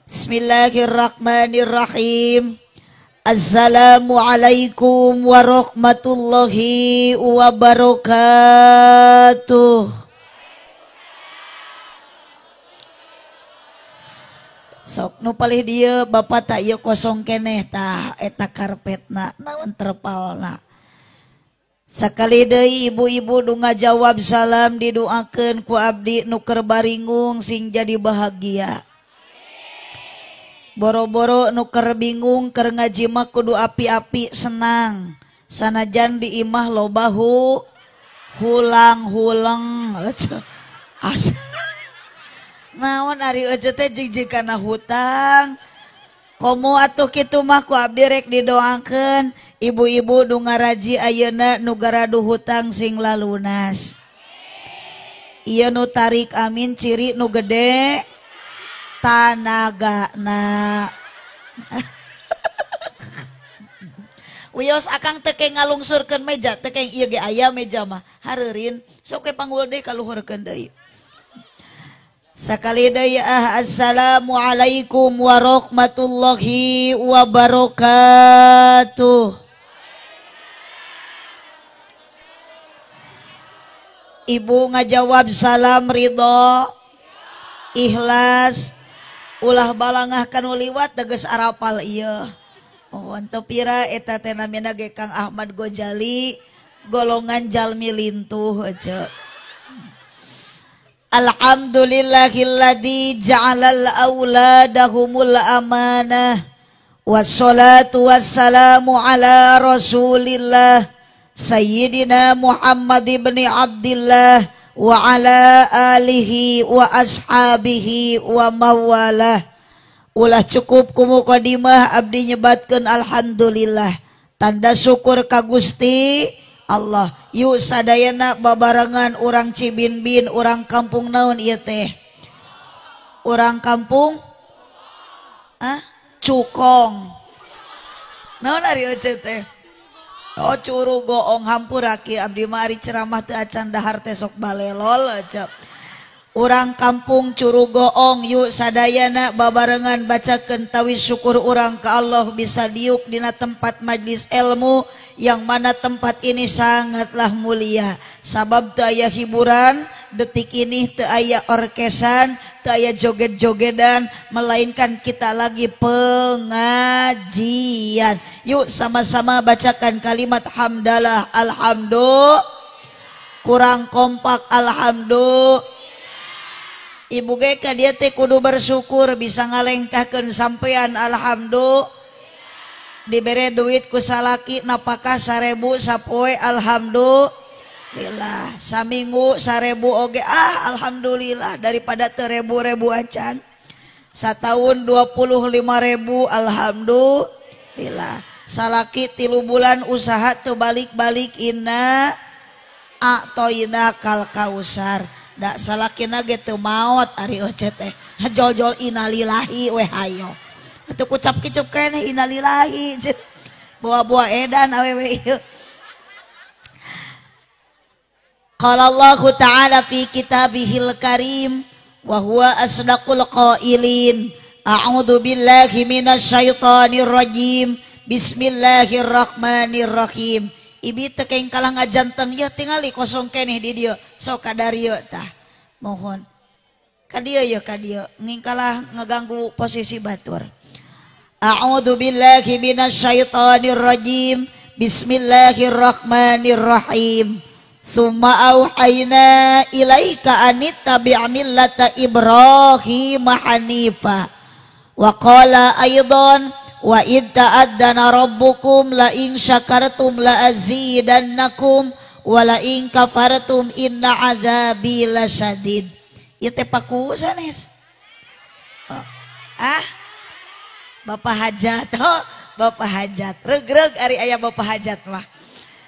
Bismillahirrahmanirrahim. Assalamualaikum warahmatullahi wabarakatuh. Sok nu palih dieu bapak tak ieu kosong keneh tah eta karpetna naon terpalna. Sakali deui ibu-ibu nu ngajawab salam didoakeun ku abdi nu keur baringung sing jadi bahagia. Boro-boro nu keur bingung keur ngaji mah kudu api-api senang. Sanajan di imah loba hulang-huleng. Naon ari euceu teh jig-jig kana hutang. Komo atuh kitu mah ku abdi rek didoakeun. Ibu-ibu nu ngaraji ayeuna nu garaduh hutang sing lalunas. Ieu nu tarik amin ciri nu gede tanagana. Wios akang teu ke ngalungsurkeun meja, teu ke ieu ge aya meja mah hareurin sok we panggul deui kaluhurkeun deui. Sakali deui ah, assalamualaikum warahmatullahi wabarakatuh. Ibu ngajawab salam ridho ikhlas ulah balangah kanu liwat tegas arapal ieu. Oh teu pira eta teh namina ge Kang Ahmad Gojali golongan jalmi lintuh ece. Alhamdulillahilladzi ja'alal auladahumul amanah wassalatu wassalamu ala rasulillah Sayyidina Muhammad ibn Abdillah wa ala alihi wa ashabihi wa mawalah. Ulah cukup ku mukadimah abdi nyebatkeun alhamdulillah. Tanda syukur ka Gusti Allah. Yuk sadayana babarengan urang Cibinbin, urang kampung naon ieu teh? Urang kampung? Ah, Cukong. Naon ari euceu teh? Oh Curugoong hampura ki abdi mah ari ceramah teu acan dahar teh sok balelol aja. Urang kampung Curugoong yuk sadayana babarengan bacakeun tawis syukur urang ka Allah bisa diuk dina tempat majlis ilmu yang mana tempat ini sangatlah mulia. Sabab teu aya hiburan detik ini, teu aya orkesan, teu aya joget-jogedan, melainkan kita lagi pengajian. Yuk sama-sama bacakan kalimat hamdalah alhamdulillah. Kurang kompak alhamdulillah. Ibu ge ka dieu teh kudu bersyukur bisa ngalengkahkeun sampean alhamdulillah. Dibere duit ku salaki napakah 1000 sapoe alhamdulillah. Saminggu 1000 oge ah alhamdulillah daripada teu rebu-rebu acan. Satahun 25.000 alhamdulillah. Salaki 3 bulan usaha teu balik-balik inna a'toina kal kausar. Da salakina ge teu maot ari euceu teh. Jol-jol innalillahi we hayo. Atuh kucap kicup keneh innalillahi. Bawa-bawa edan awewe ieu. Qala Allahu ta'ala fi kitabihil karim wa huwa asdaqul qailin. A'udzu billahi minasyaitonir rajim. Bismillahirrahmanirrahim. Ibi teu keng kalah ngajanteng ieu tingali kosong keneh di dieu. Sok kadarieu tah. Mohon. Ka dieu yeuh ka dieu ngingkalah ngeganggu posisi batur. A'udzu billahi minasyaitonir rajim. Bismillahirrahmanirrahim. Summa auhayna ilaika anittabi' millata Ibrahim hanifa. Wa qala aidan wa id ta'addana rabbukum la in syakartum la azidannakum wa la in kafartum inna adzabi lasyadid. Ieu teh paku sanes. Ah, Bapak Hajat, oh, Bapak Hajat. Regreg ari aya Bapak Hajat mah.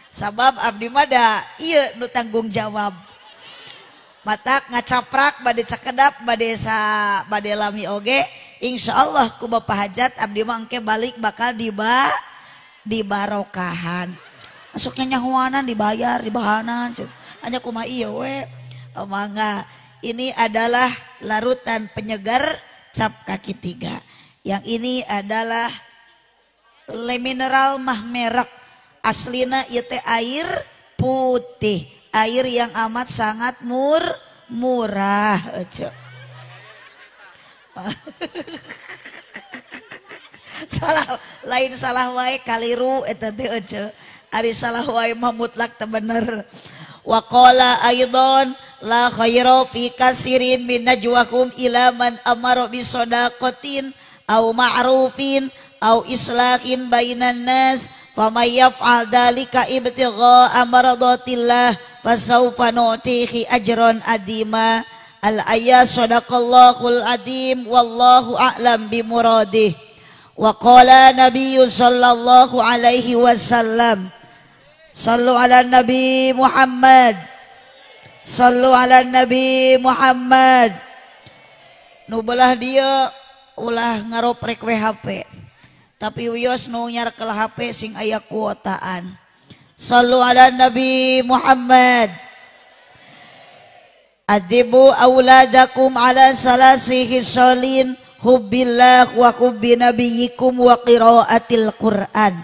Sabab abdi mah da ieu nu tanggung jawab. Matak ngacaprak bade cakedap bade sa bade lami oge, insyaallah ku Bapak Hajat abdi mah engke balik bakal dibarokahan. Masuknya nyahuanan dibayar dibahanan hanya kumaha ieu we. Oh, mangga. Ini adalah larutan penyegar cap kaki tiga. Yang ini adalah le mineral mah merek aslina ieu teh air putih, air yang amat sangat murah. Salah lain salah wae kaliru eta teh ece. Ari salah wae mah mutlak teu bener. Wa qala aidon la khaira fi kasirin min najwakum ila man amara bi shadaqatin aw ma'rufin aw islahin bainan nas famay yaf'al dzalika ibtigha'a maradatillah fasawfa nu'tihi ajran adima. Al-ayat sadaqallahul adim wallahu a'lam bimuradih. Wa qala nabiyyu sallallahu alaihi wasallam sallu ala nabi Muhammad, sallu ala nabi Muhammad. Nu belah dia ulah ngaroprek WHP, tapi wios nu nyarkel HP sing aya kuotaan. Sallu ala nabi Muhammad. Adibu auladakum ala salasihi sholin hubbillah wa hubbi nabiyyikum wa qiraatil Qur'an.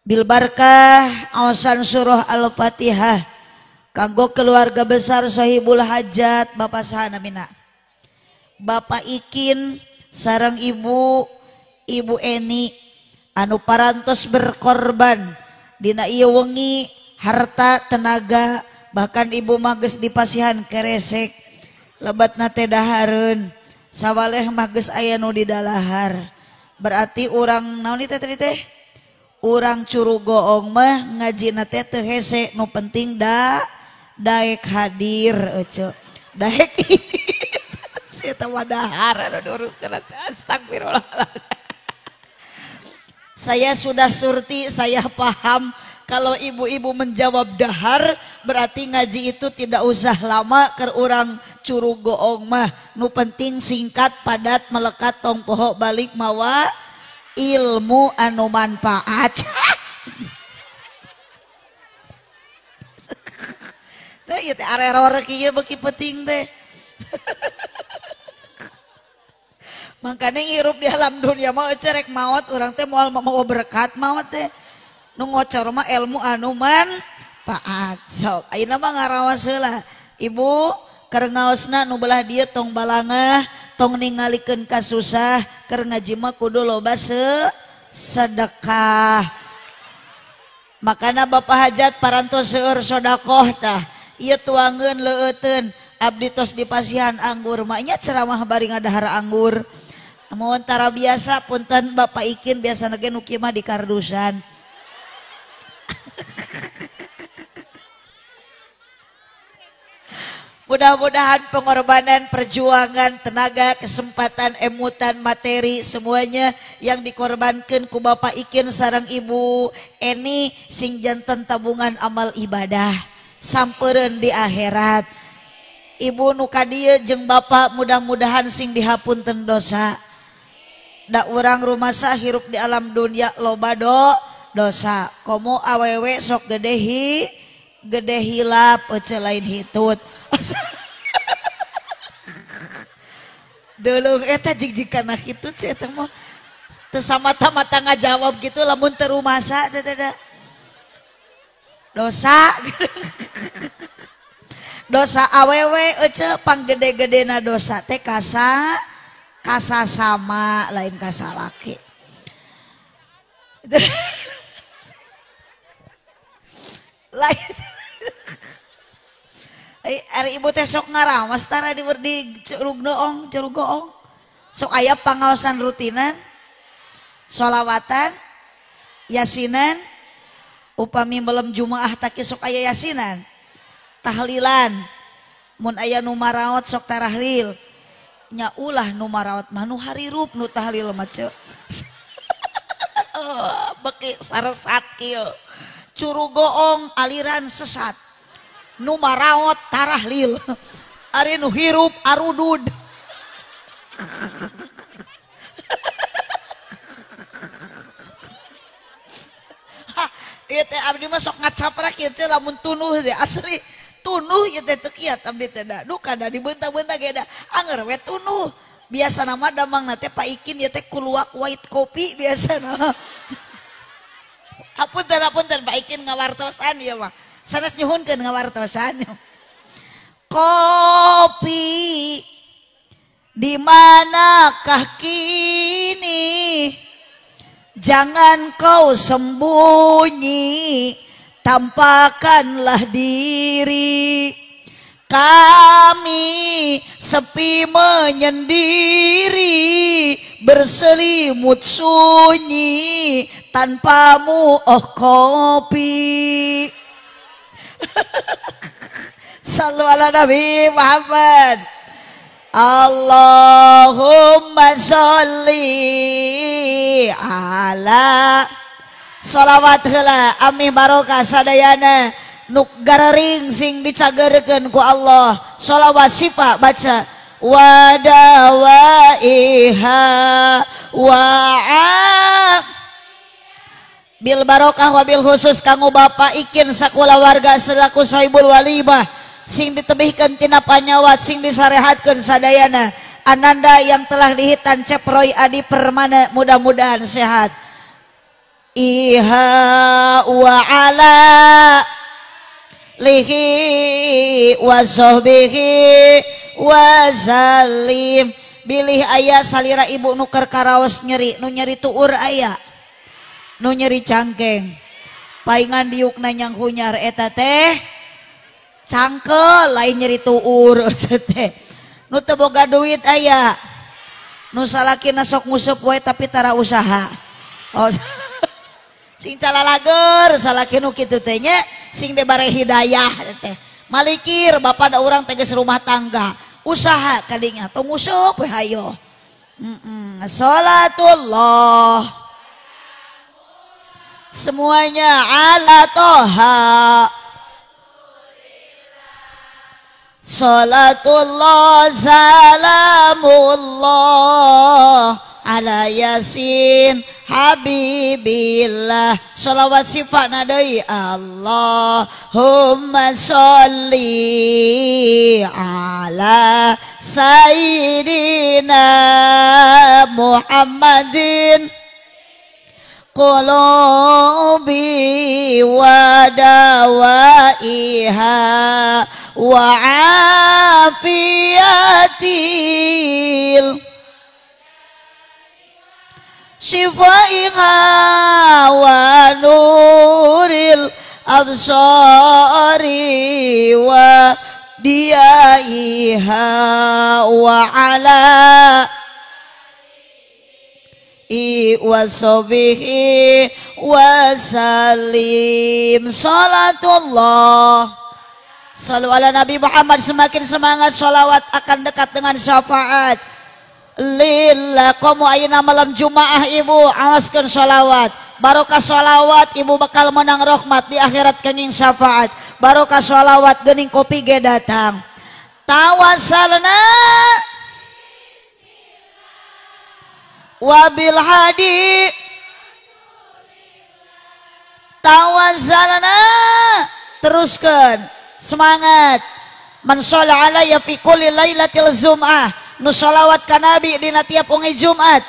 Bil barkah awasan surah Al-Fatihah kanggo keluarga besar Sohibul Hajat Bapak saha namina? Bapak Ikin sareng Ibu Ibu Eni anu parantos berkorban dina ieu wengi harta tenaga, bahkan ibu mah geus dipasihan keresek lebatna teh dahareun sawaleh mah geus aya nu didalahar. Berarti urang naon teh tadi teh? Urang Curugoong mah ngajina teh teu hese, nu penting daek hadir ece. Daek si eta mah dahar anu diuruskeun teh astagfirullahaladzim. Saya sudah surti, saya paham kalau ibu-ibu menjawab dahar berarti ngaji itu tidak usah lama keur urang Curugoong mah, nu penting singkat padat melekat tong poho balik mawa ilmu anu manfaat. Nah ieu teh areror kieu beuki penting teh. Makanya hirup di alam dunia mah cerek maot urang teh moal mawa berkat maot teh. Nu ngocor mah ilmu anu manfaat. Sok ayeuna mah ngarawas heula. Ibu keur ngaosna nu belah dieu tong balangah, tong ningalikeun kasusah, keur ngaji mah kudu loba sedekah. Makana Bapak Hajat parantos seueur sedekah tah. Ieu tuangeun leueuteun abdi tos dipasihan anggur mah nya ceramah bari ngadahar anggur. Mun tara biasa punten Bapak Ikin biasana ge nu kieu mah di kardusan. Mudah-mudahan pengorbanan, perjuangan, tenaga, kesempatan, emutan, materi, semuanya yang dikorbankan ku Bapak Ikin sareng Ibu Eni sing janten tabungan amal ibadah sampereun di akhirat. Ibu nu ka dieu jeung Bapak mudah-mudahan sing dihapunten dosa. Da urang rumasa hirup di alam dunia loba dosa. Komo awewe sok gede gede hilap ece lain hitut. Delung eta jig-jig kana hitut sih eta mah teu samata-mata ngajawab gitu lamun teu rumasa teh teh dosa. Dosa awewe ece panggede-gedena dosa teh kasa sama lain kasa laki. Lain. Ari ibu teh sok ngarawas tara di Curug Goong. Sok aya pangaosan rutinan, sholawatan, yasinan, upami melem jumaah taki sok aya yasinan, tahlilan, mun aya nu maraot sok tarahlil. Nya ulah nu maraot mah nu harirup nu tahlil mah ceu. Beki saresat kieu. Curugoong aliran sesat. Nu maraot tarahlil, ari nu hirup arudud. Ieu teh abdi mah sok ngacaprak ieu teh lamun tunuh teh asli tunuh ieu teh teu kiat abdi teh da duka da dibeunta-beunta ge da anger we tunuh. Biasa nama damang teh Pak Ikin ya teh kuluak white kopi biasa nama. Apunten apunten Pak Ikin ngawartosan ya mah. Sanes nyuhunkeun ngawartosan. Kopi di manakah kini? Jangan kau sembunyi, tampakkanlah diri. Kami sepi menyendiri, berselimut sunyi tanpamu oh kopi. Sallu ala Nabi Muhammad. Allahumma sholli ala sholawat heula amih barokah sadayana nuk garering sing dicageurkeun ku Allah. Sholawat sifat baca wa dawaiha wa bil barokah wabil khusus kanggo Bapak Ikin sakula warga selaku sahibul walibah sing ditebihkeun tina panyawat sing disarehatkeun sadayana. Ananda yang telah dihitan Ceproy Adi Permana mudah-mudahan sehat. Iha wa ala lihi wa sahbihi wa salim. Bilih aya salira ibu nuker karaos nyeri, nu nyeri tuur aya, nu nyeri cangkeng, paingan diukna nyang hunyar eta teh cangkel lain nyeri tuur teh. Nu teu boga duit aya, nu salakina sok nguseup wae tapi tara usaha. Oh, sing calalager salaki nu kitu teh nya sing dibare hidayah teh. Malikir bapak da urang teh geus rumah tangga, usaha kadinya tong nguseup we hayo. Salatullah semuanya ala toha. Salatullah salamullah ala yasin habibillah. Salawat sifat deui Allahumma sholli ala sayyidina Muhammadin qulubi wa dawaiha wa afiyatil shifaiha wa nuril absari wa diyaiha wa ala wa sahbihi wa salim. Salatullah sallu ala Nabi Muhammad. Semakin semangat sholawat akan dekat dengan syafaat. Lillah komo ayeuna malam Jumaah ibu awaskeun sholawat. Barokah sholawat ibu bakal menang rahmat di akhirat kenging syafaat. Barokah sholawat geuning kopi ge datang. Tawassalna wabil hadi tawassalna. Teruskan semangat. Man sholla alayya fi kulli lailatil jum'ah, nu sholawat ka nabi dina tiap ungi Jumat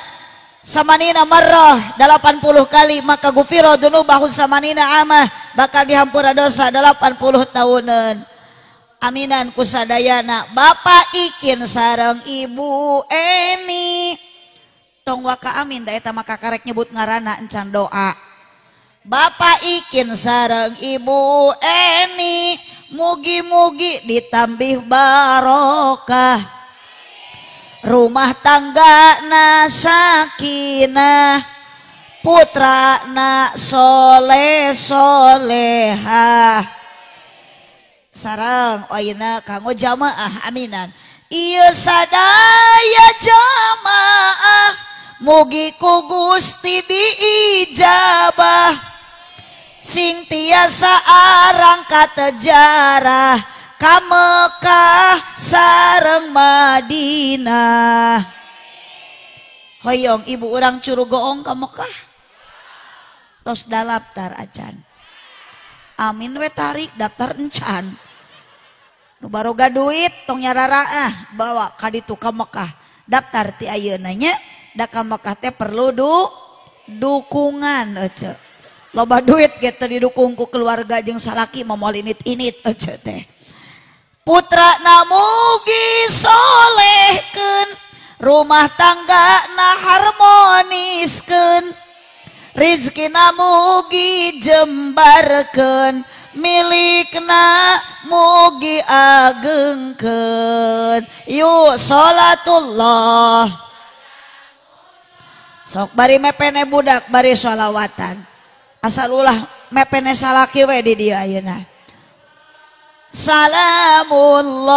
samanina marrah 80 kali maka gufiro dunubahu samanina amah, bakal dihampura dosa 80 tahunan. Aminan kusadayana Bapak Ikin sareng Ibu Eni. Tong waka amin da eta maka karek nyebut ngaranna encan doa. Bapak Ikin sareng Ibu Eni mugi-mugi ditambih barokah, rumah tangga na sakinah, putra na soleh solehah. Sareng ayeuna kanggo jamaah aminan. Ieu sadaya jamaah mugi ku Gusti diijabah, sing tiasa arangkat jarah ka Mekah sareng Madinah. Hoyong ibu urang curugoong ka Mekah tos dalaptar acan. Amin we tarik daftar encan. Nu baroga duit tong nyararaah bawa ka ditu ka Mekah. Daftar ti ayeuna nya da ka Mekah teh perlu dukungan ece. Loba duit ge teu didukung ku keluarga jeung salaki mah moal init-init ece teh. Putra na mugi solehkeun, rumah tangga na harmoniskeun, rizkina mugi jembarkeun, milikna mugi agengkeun. Yuk salatullah. Sok bari mepene budak bari sholawatan. Asal ulah mepene salaki we di dieu ayeuna. Salamullah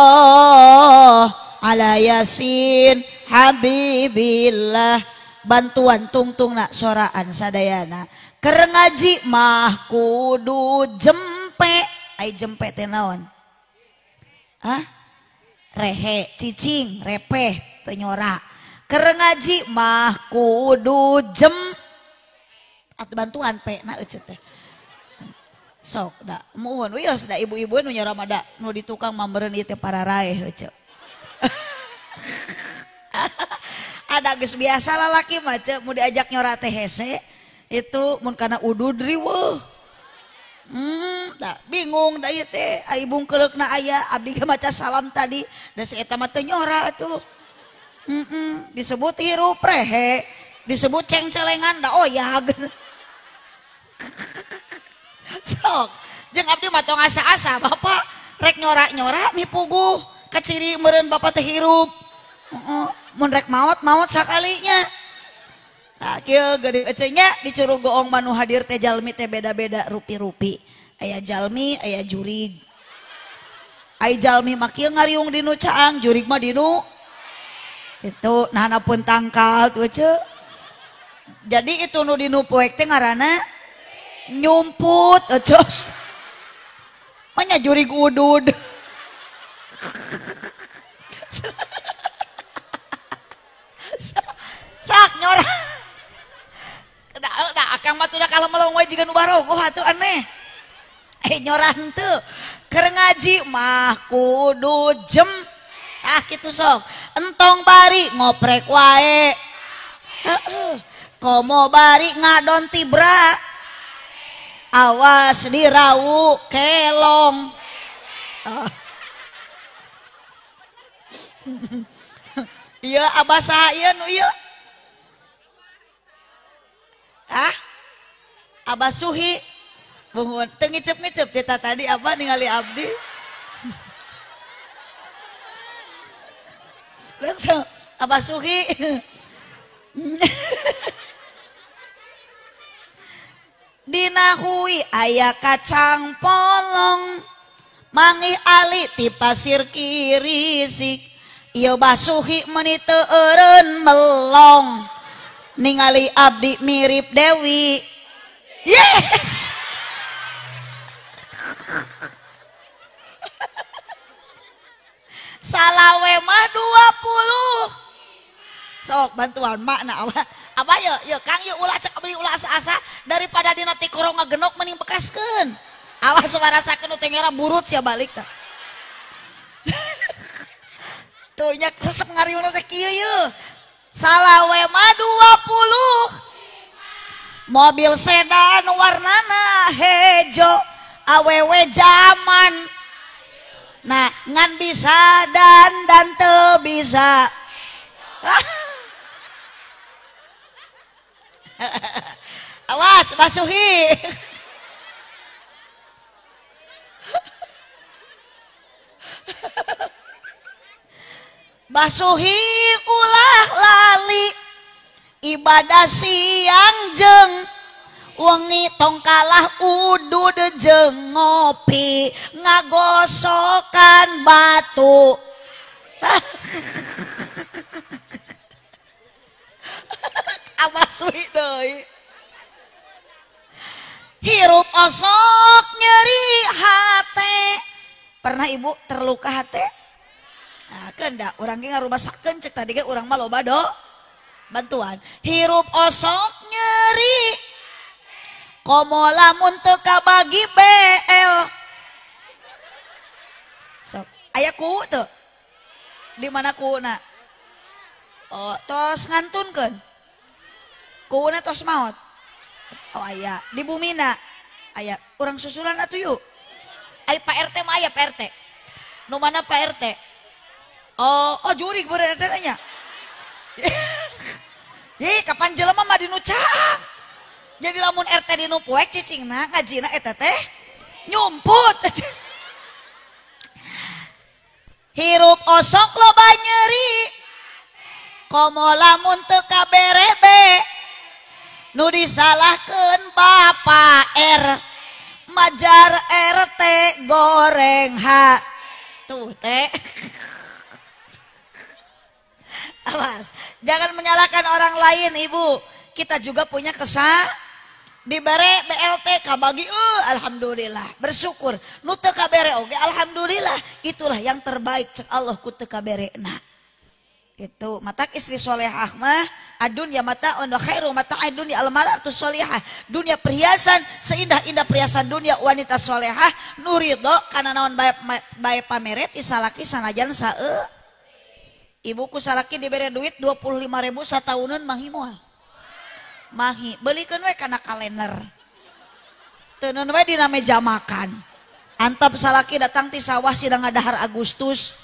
ala Yasin habibillah. Bantuan tungtungna soraan sadayana. Keur ngaji mah kudu jempe. Ai jempe teh naon? Hah? Rehe, cicing, repeh, teu nyora. Keur ngaji mah kudu jem atuh bantuan pe na euceut teh. Sok da muhun wios da ibu-ibu nu nyora mah da nu di tukang mah meureun ieu teh pararaeh euceut. Ada geus biasa lalaki mah ceu mun diajak nyora teh hese itu mun kana udud riweuh. Da bingung da ieu teh ai bungkeuleukna aya abdi ge maca salam tadi da si eta mah teu nyora atuh. Disebut hirup rehe, disebut cengcelengan da oyag. Sok jeung abdi mah tong asa-asa bapak rek nyora-nyora mipuguh kaciri meureun bapak teh hirup. Mun rek maot-maot sakalinya. Nah, kieu geuning ece nya di Curug Goong manu hadir teh jalmi teh beda-beda rupi-rupi. Aya jalmi, aya jurig. Ai jalmi mah kieu ngariung dinu caang, jurig mah dinu itu nahana pun tangkal tuh ece. Jadi itu nu dinu poek teh ngaranna nyumput ece. Manya jurig udud. Sak nyora. Da akang mah tuh da kalau melong we jiga nu barogoh atuh aneh. Nyora henteu. Keur ngaji mah kudu jem. Ah kitu sok. Entong bari ngoprek wae. Heeh. Komo bari ngadon tibra. Awas dirawu kelong. Oh. Iya abah saha ieu nu ieu? Ah? Abah Suhi. Muhun teu ngiceup-ngiceup teh tadi abah ningali abdi. Langsung Abah Suhi. Dina hui aya kacang polong, mangih ali ti pasir kirisik. Ieu basuhi meuni teu eureun melong, ningali abdi mirip Dewi. Yes. Salawe mah 20. Sok bantuan makna abah. Abah ye ye Kang ye ulah cek abdi ulah asa-asa daripada dina tikoro ngagenok mending bekaskeun. Awas marasakeun teh ngera burut sia balik tah. Tuh nya resep ngariung teh kieu ye. Salawe mah 20. Mobil sedan warnana hejo, awewe zaman. Nah, ngan bisa dan teu bisa. Awas basuhi. Basuhi ulah lali ibadah siang jeung wengi tong kalah udud jeung ngopi ngagosokan batu. Abah Suhi deui. Hirup osok nyeri hate. Pernah ibu terluka hate? Nah, keun da urang ge ngarumasakeun cek tadi ge urang mah loba do bantuan. Hirup osok nyeri komo lamun teu kabagi BL. Sok aya ku teu? Di mana ku na? Oh, tos ngantunkeun. Kuuna tos maot. Oh aya di bumina. Aya urang susulan atuh yuk. Ai Pak RT mah aya Pak RT. Nu mana Pak RT? Oh, oh jurig beureun RT nya. Ih, kapan jelema mah dinu caang. Jadi lamun RT dinu poek cicingna ngajina eta teh nyumput. Hirup osok loba nyeri. Komo lamun teu kaberebe. Nu disalahkeun Bapak R. Majar RT goreng H. Tuh teh. Awas, jangan menyalahkan orang lain ibu. Kita juga punya kesah. Dibere BLT kabagi, alhamdulillah, bersyukur. Nu teu kabere oge alhamdulillah, itulah yang terbaik cek Allah ku teu kaberena. Gitu, matak istri solehah mah adunya mata wa khairu mata'id dunya almaratu solehah. Dunia perhiasan, seindah-indah perhiasan dunia wanita solehah nu ridho kana naon bae pameret salaki sanajan sae. Ibuku salaki dibere duit 25.000 satauneun mahi moal. Mahi, belikeun we kana kalender. Teuneun we dina meja makan. Antap salaki datang ti sawah sidang ngadahar Agustus.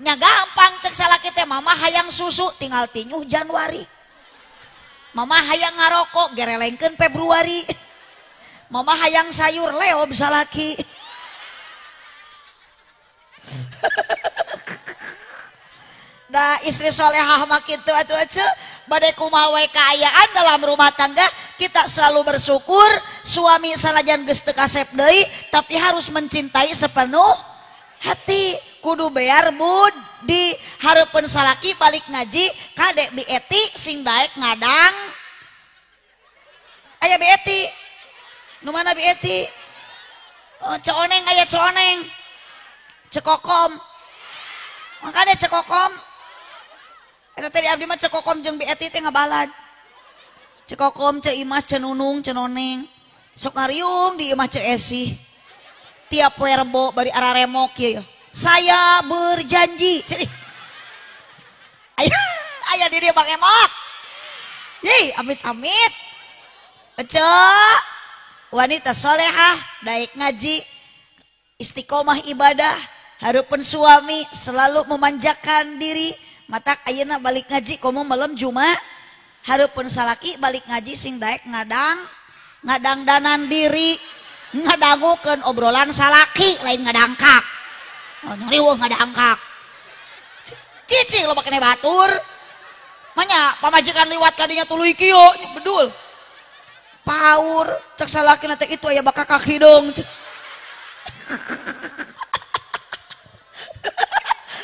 Nya gampang cek salaki teh mama hayang susu tinggal tinyuh Januari. Mama hayang ngarokok gerelengkeun Februari. Mama hayang sayur leob salaki. Da istri solehah mah kitu atuh aja. Badai kumaha we kaayaan dalam rumah tangga kita selalu bersyukur. Suami sanajan geus teu kasep deui tapi harus mencintai sepenuh hati. Kudu bear bud di hareupeun salaki balik ngaji kadek bi eti sing daek ngadang. Aya bi eti nu mana bi eti? Oh, ceoneng aya ceoneng cekokom makanya cekokom. Eta tadi abdi mah cekokom jeung bi eti teh ngabalad. Cekokom, ce Imas, ce Nunung, ce Noneng. Sok ngariung di imah ce Esi. Tiap poe Rebo bari araremok ieu. Saya berjanji. Aya aya di dieu Bang Emok. Yih, amit-amit. Ece wanita solehah daek ngaji, istiqomah ibadah, hareupeun suami selalu memanjakan diri. Matak ayeuna balik ngaji komo malam Jumat hareupeun salaki balik ngaji sing daek ngadang ngadangdanan diri, ngadangukeun obrolan salaki lain ngadangkak. Oh, nyariweuh ngadangkak. Cicing loba keneh batur. Manya pamajikan liwat kadinya tuluy kieu bedul. Paur cek salaki teh itu aya bakakak hideung.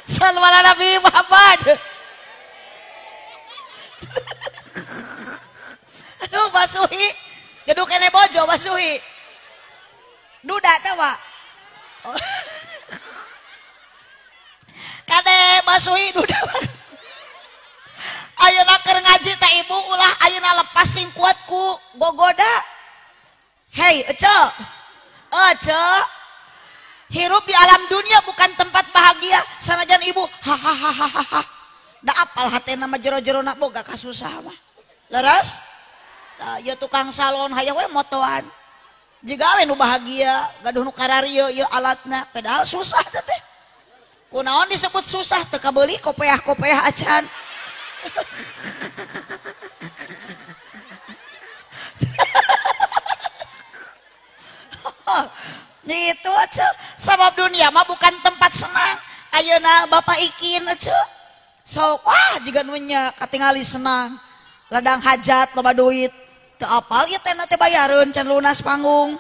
Sallu ala Nabi Muhammad. Aduh basuhi, geduk kene bojo basuhi. Duda teh Pak. Kade basuhi duda. Ayeuna keur ngaji teh ibu ulah ayeuna lepas sing kuat ku gogoda. Hei, ece. Ece. Hirup di alam dunia bukan tempat bahagia. Sanajan ibu hahaha. Da apal hatena mah jero-jero nak boga kasusah mah. Leres? Da ieu tukang salon hayang we motoan. Jiga we nu bahagia, gaduh nu kararieu ieu alatna, padahal susah teh. Kunaon disebut susah teu kabeuli kopeah-kopeah acan. Itu aja sabab dunia mah bukan tempat senang. Ayeuna Bapak Ikin aja sok wah jiga nu nya katingali senang ladang hajat loba duit teu apal ieu teh teh bayareun can lunas panggung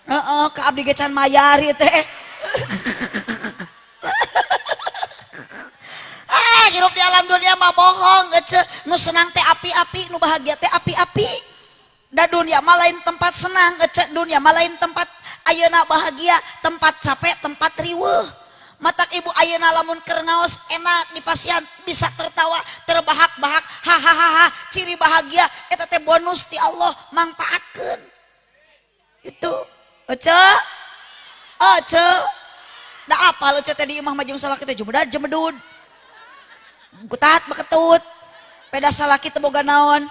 heeh ka abdi ge can mayar ieu teh. Ah hirup di alam dunia mah bohong ece nu senang teh api-api nu bahagia teh api-api. Da dunia mah lain tempat senang ece, dunia mah lain tempat ayeuna bahagia, tempat capek, tempat riweuh. Matak ibu ayeuna lamun keur ngaos enak di pasian bisa tertawa, terbahak-bahak, hahaha, ciri bahagia eta teh bonus ti Allah, mangpaatkeun. Itu. Ece. Ece. Da apal ece teh di imah mah jeung salaki teh jemedad jemedud. Kutat maketut. Peda salaki teu boga naon.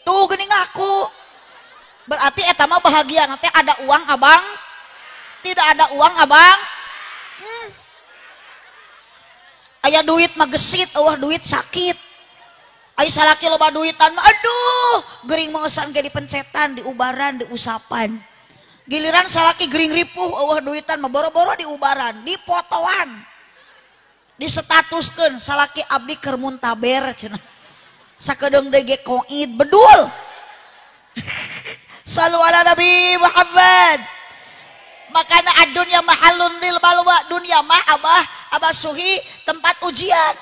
Tuh geuning ngaku. Berarti eta mah bahagia nanti ada uang abang. Tidak ada uang abang. Aya duit mah gesit, eueuh duit sakit. Aya salaki loba duitan mah aduh, gering mengesan ge dipencetan, diubaran, diusapan. Giliran salaki gering ripuh, eueuh duitan mah boro-boro diubaran, dipotoan. Disetatuskeun salaki abdi keur muntaber cenah. Sakedeung deui ge koid bedul. Sallu ala Nabi Muhammad. Makana adunya mahalun lil balwa, dunia mah abah abah suhi tempat ujian.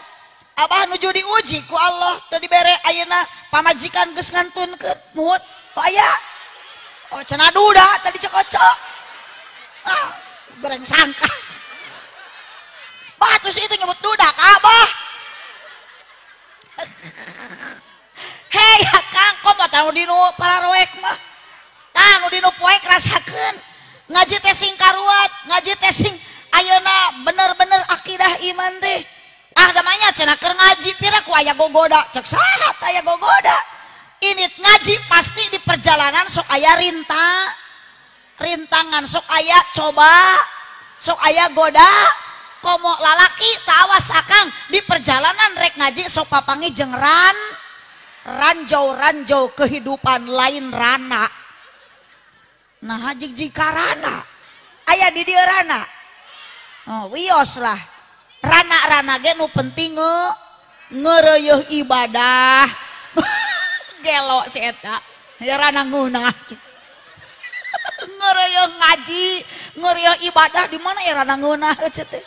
Abah nuju diuji ku Allah teu dibere ayeuna pamajikan geus ngantunkeun muhut aya. Oh cenah duda tadi cekocok. Ah goreng sangka. Bah terus itu nyebut duda ka abah. Hei akang komo tanu dinu pararoek mah. Tanu dinu poek rasakeun. Ngaji teh sing karuat, ngaji teh sing ayeuna bener-bener akidah iman teh. Ah damanya cenah keur ngaji pira ku aya gogoda, cek saha teh aya gogoda. Ini ngaji pasti di perjalanan sok aya rintangan, sok aya coba, sok aya goda. Komo lalaki tawas akang di perjalanan rek ngaji sok papangi jeung ranjau-ranjau kehidupan lain rana. Nah jig karana aya di dieu rana. Oh, wios lah. Rana-rana ge nu penting ngeureuyeung ibadah. Gelo si eta. Ya rana ngeunah. Ngeureuyeung ngaji, ngeureuyeung ibadah di mana ya rana ngeunah eueuh teh.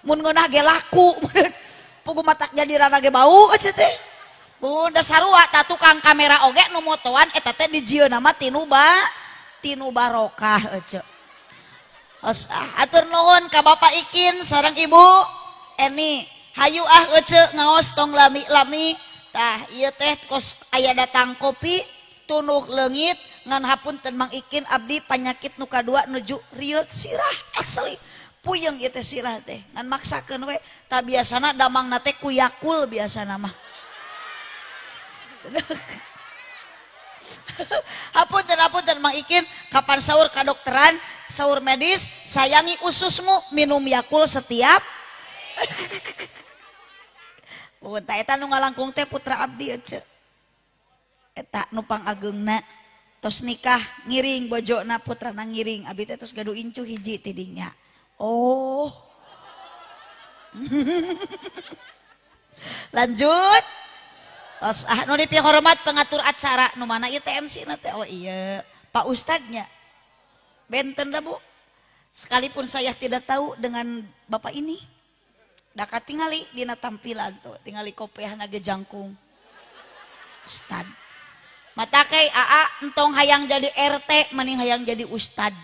Mun ngeunah ge laku. Pugu matak jadi rana ge bau eueuh teh. Mun da sarua ta tukang kamera oge nu motoan eta teh dijieunna mah tinu barokah ece. Atur nuhun ka Bapak Ikin sareng Ibu Eni. Hayu ah ece ngaos tong lami-lami. Tah ieu teh kos aya datang kopi tunuh leungit ngan hapunten Mang Ikin abdi panyakit nu kadua nuju rieut sirah asli. Puyeng ieu teh sirah teh ngan maksakeun we. Tah biasana damangna teh ku Yakul biasana mah. Hapunten Mang Ikin kapan sahur kadokteran sahur medis sayangi ususmu minum Yakul setiap. Punta eta nu ngalangkung teh putra abdi ece. Eta nu pangageungna tos nikah ngiring bojona putrana ngiring abdi teh tos gaduh incu hiji ti dinya. Oh. Lanjut. Tos ah nu dipihormat pengatur acara nu mana ieu teh MC na teh oh iya Pak Ustadnya. Benten dah Bu. Sekalipun saya tidak tahu dengan bapak ini. Daka tingali dina tampilan tuh, tingali kopiahna ge jangkung. Ustad. Mata kai aa entong hayang jadi RT mending hayang jadi ustad.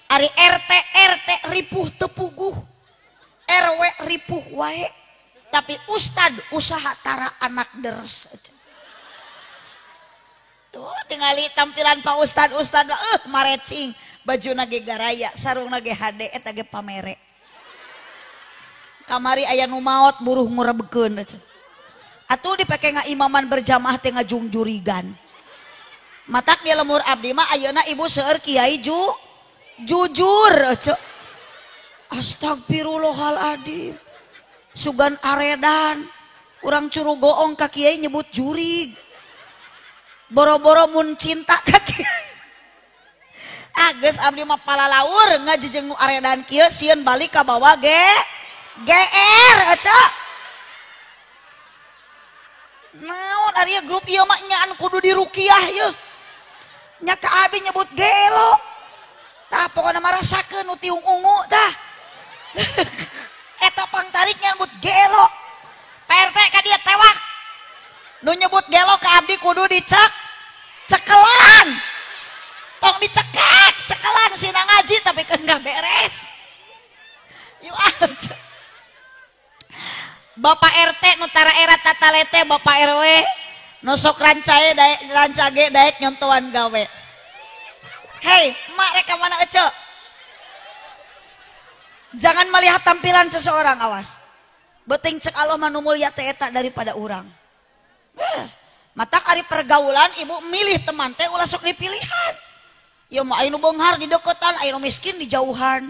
Ari RT RT ripuh teu puguh. RW ripuh wae. Tapi ustad usaha tara anak deres. Tuh tingali tampilan Pak Ustad ustad marecing bajuna ge garaya sarungna ge hade eta ge pamere. Kamari aya nu maot buruh ngurebekeun. Atuh dipake ngaimaman berjamaah teh ngajungjurigan. Matak di lemur abdi mah ayeuna ibu seueur kiai jujur ece. Astagfirullahaladzim. Sugan aredan urang curugoong ka kiai nyebut jurig. Boro-boro mun cinta ka kiai. Ah geus abdi mah palalaur ngaji jeung nu aredan kieu sieun balik ka bawa ge GR ece. Naon ari grup ieu mah nyaan kudu diruqyah yeuh. Nya ka abdi nyebut gelo. Tah pokona mah rasakeun nu tiung ungu tah. Eta pangtarik nyebut gelo. Pak RT ka dieu tewak. Nu nyebut gelo ka abdi kudu dicek cekelan. Tong dicekek, cekelan sina ngaji tapi kan gak beres. Yuk aja. Bapak RT nu tara era tatalete Bapak RW nu sok rancae daek rancage daek nyontoan gawe. Hei, mak rek ka mana ece? Jangan melihat tampilan seseorang, awas. Beuting cek Allah mah nu mulia teh eta daripada urang. Matak ari pergaulan ibu milih teman teh ulah sok dipilihan. Ya mah aya nu beunghar di deketan, aya nu miskin di jauhan.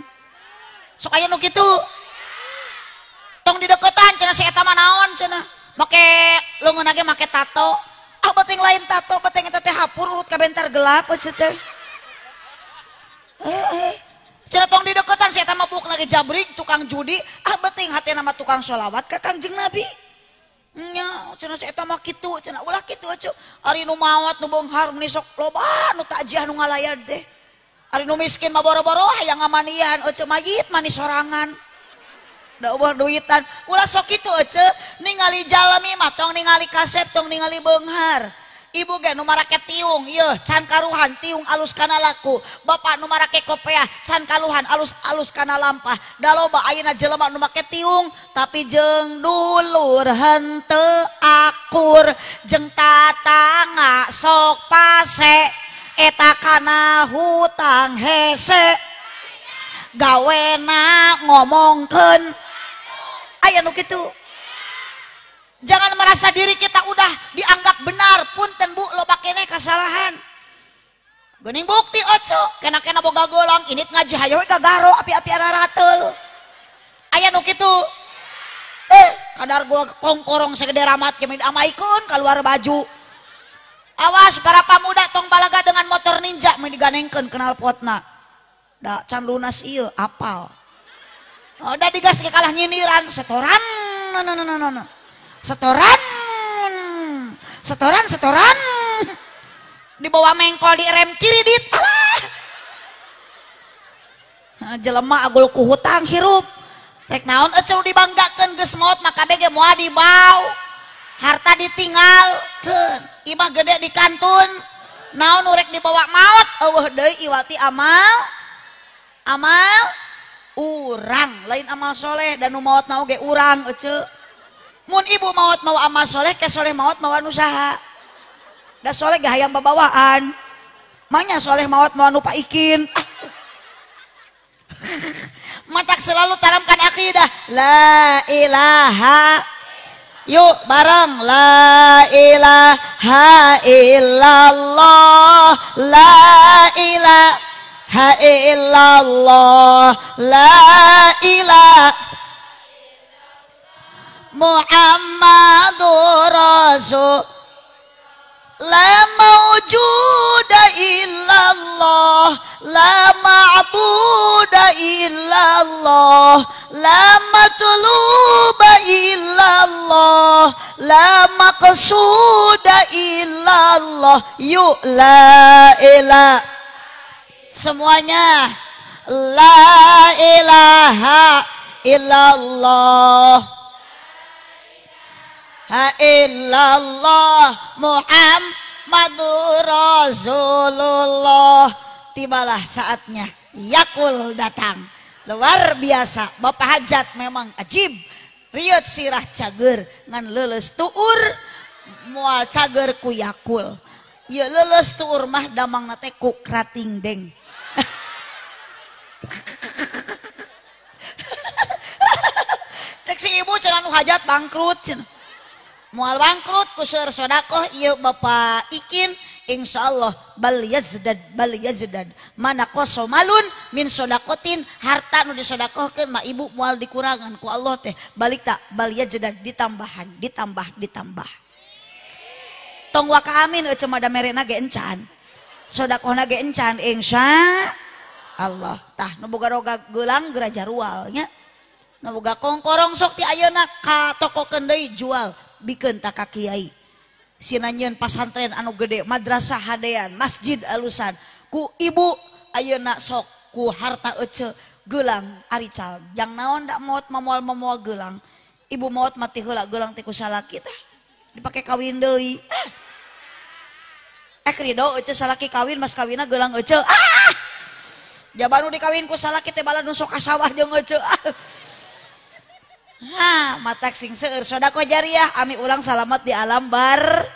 Sok aya nu kitu. Tong di deketan cenah si eta mah naon cenah. Make leungeunna ge make tato. Ah beuting lain tato, beuting eta teh hapur urut ka bentar gelap eueuh teh. Cenah tong di deketan si eta mah buuk lagi jabrik tukang judi, ah beuting hatena mah tukang sholawat ka Kangjeng Nabi. Nya cenah si eta mah kitu, cenah ulah kitu atuh. Ari nu maot nu beunghar meni sok loba nu takjiah nu ngalayad teh. Ari nu miskin mah boro-boro hayang ngamanian euceu mayit manis sorangan. Da eueuh duitan. Ulah sok kitu euceu, ningali jalmi mah tong ningali kasep, tong ningali beunghar. Ibu ge nu marake tiung ieu can karuhan tiung alus kana laku. Bapak nu marake kopeah can kaluhan alus-alus kana lampah. Da loba ayeuna jelema nu make tiung tapi jeung dulur henteu akur, jeung tatangga sok pase eta kana hutang hese. Gawena ngomongkeun aya nu kitu. Jangan merasa diri kita udah dianggap benar. Punten bu, loba keneh kasalahan. Geuning bukti oco, kena-kena boga gelang, init ngaji hayo we gagaro api-api ararateul. Aya nu kitu. Kadar gua kongkorong segede ramat ge amaikeun keluar baju. Awas para pemuda tong balaga dengan motor ninja mah diganengkeun knalpotna. Da can lunas ieu apal. Udah digas ge kalah nyindiran setoran. No. Setoran, setoran, setoran, dibawa mengkol di rem kiri dit, alah, jelema agul ku hutang hirup, rek naon eceu dibanggakeun geus maot maka bege moal dibau, harta ditinggalkeun, imah gede di kantun, naon nu rek dibawa maot, eueuh deui iwati amal, amal urang, lain amal soleh dan nu maot na oge urang eceu. Mun ibu maot mau amal soleh, ke soleh maot mau anu saha. Da soleh ge hayang babawaan. Manya soleh maot mau anu paikin. Ah. Matak selalu tanamkan akidah. La ilaha. Yuk bareng. La ilaha illallah. La ilaha illallah. La ilaha Muhammadur Rasul. La mawjuda illallah, la ma'buda illallah, la matluba illallah, la maqsuda illallah. Yuk la ilaha semuanya, la ilaha illallah. Ha illallah Muhammadur Rasulullah. Tibalah saatnya Yakul datang. Luar biasa. Bapak hajat memang ajib. Riot sirah cager ngan leuleus tuur moal cager ku Yakul. Ieu leuleus tuur mah damangna teh ku krating deng. Cek si ibu cenah nu hajat bangkrut cenah. Moal bangkrut ku seueur sedekah ieu Bapak Ikin insyaallah bal yazdad mana koso malun min sodakotin, harta nu disodakohkeun mah ibu moal dikurangan ku Allah teh balik tak bal yazdad ditambahan ditambah ditambah. Tong waka amin eueuh mah da merena ge encan sodakohna ge encan insya Allah. Tah nu boga roga geulang geura jarual nya, nu boga kongkorong sok ti ayeuna ka tokokeun deui jual bikeun ta ka kiai. Sinanyeun pasantren anu gede, madrasah hadean, masjid alusan. Ku ibu ayeuna sok ku harta ece gelang arical. Jang naon dak maot mamoal-mamoal gelang. Ibu maot mati heula gelang teh ku salaki tah. Dipake kawin deui. Rido ece salaki kawin mas kawinna gelang ece. Ah! Jaban nu dikawin ku salaki teh bala nu sok ka sawah jeung ece. Ah. Ha, matak sing seueur sedekah jariah ami ulang salamat di alam bar.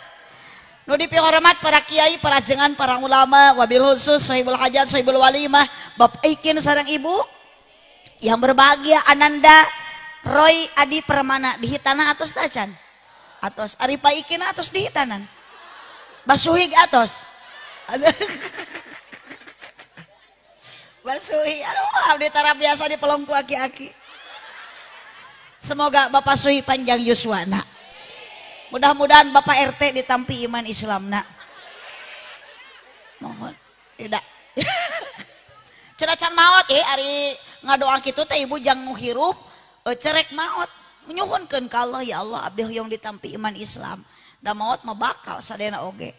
Nu dipihormat para kiai, para jengan, para ulama, wabil khusus sahibul hajat, sahibul walimah, Bapak Ikin sareng ibu yang berbahagia ananda Roy Adi Permana dihitana atos tacan atos Ari Paikina atos dihitanan Basuhig atos Basuhi aduh abdi tara biasa dipelong ku aki-aki. Semoga Bapak Suhi panjang yuswana. Mudah-mudahan Bapak RT ditampi iman Islamna. Mohon tidak. Cenah can maot ari ngadoa kitu teh ibu jang nu hirup cerek maot nyuhunkeun ka Allah ya Allah abdi hoyong ditampi iman Islam. Da maot mah bakal sadayana oge.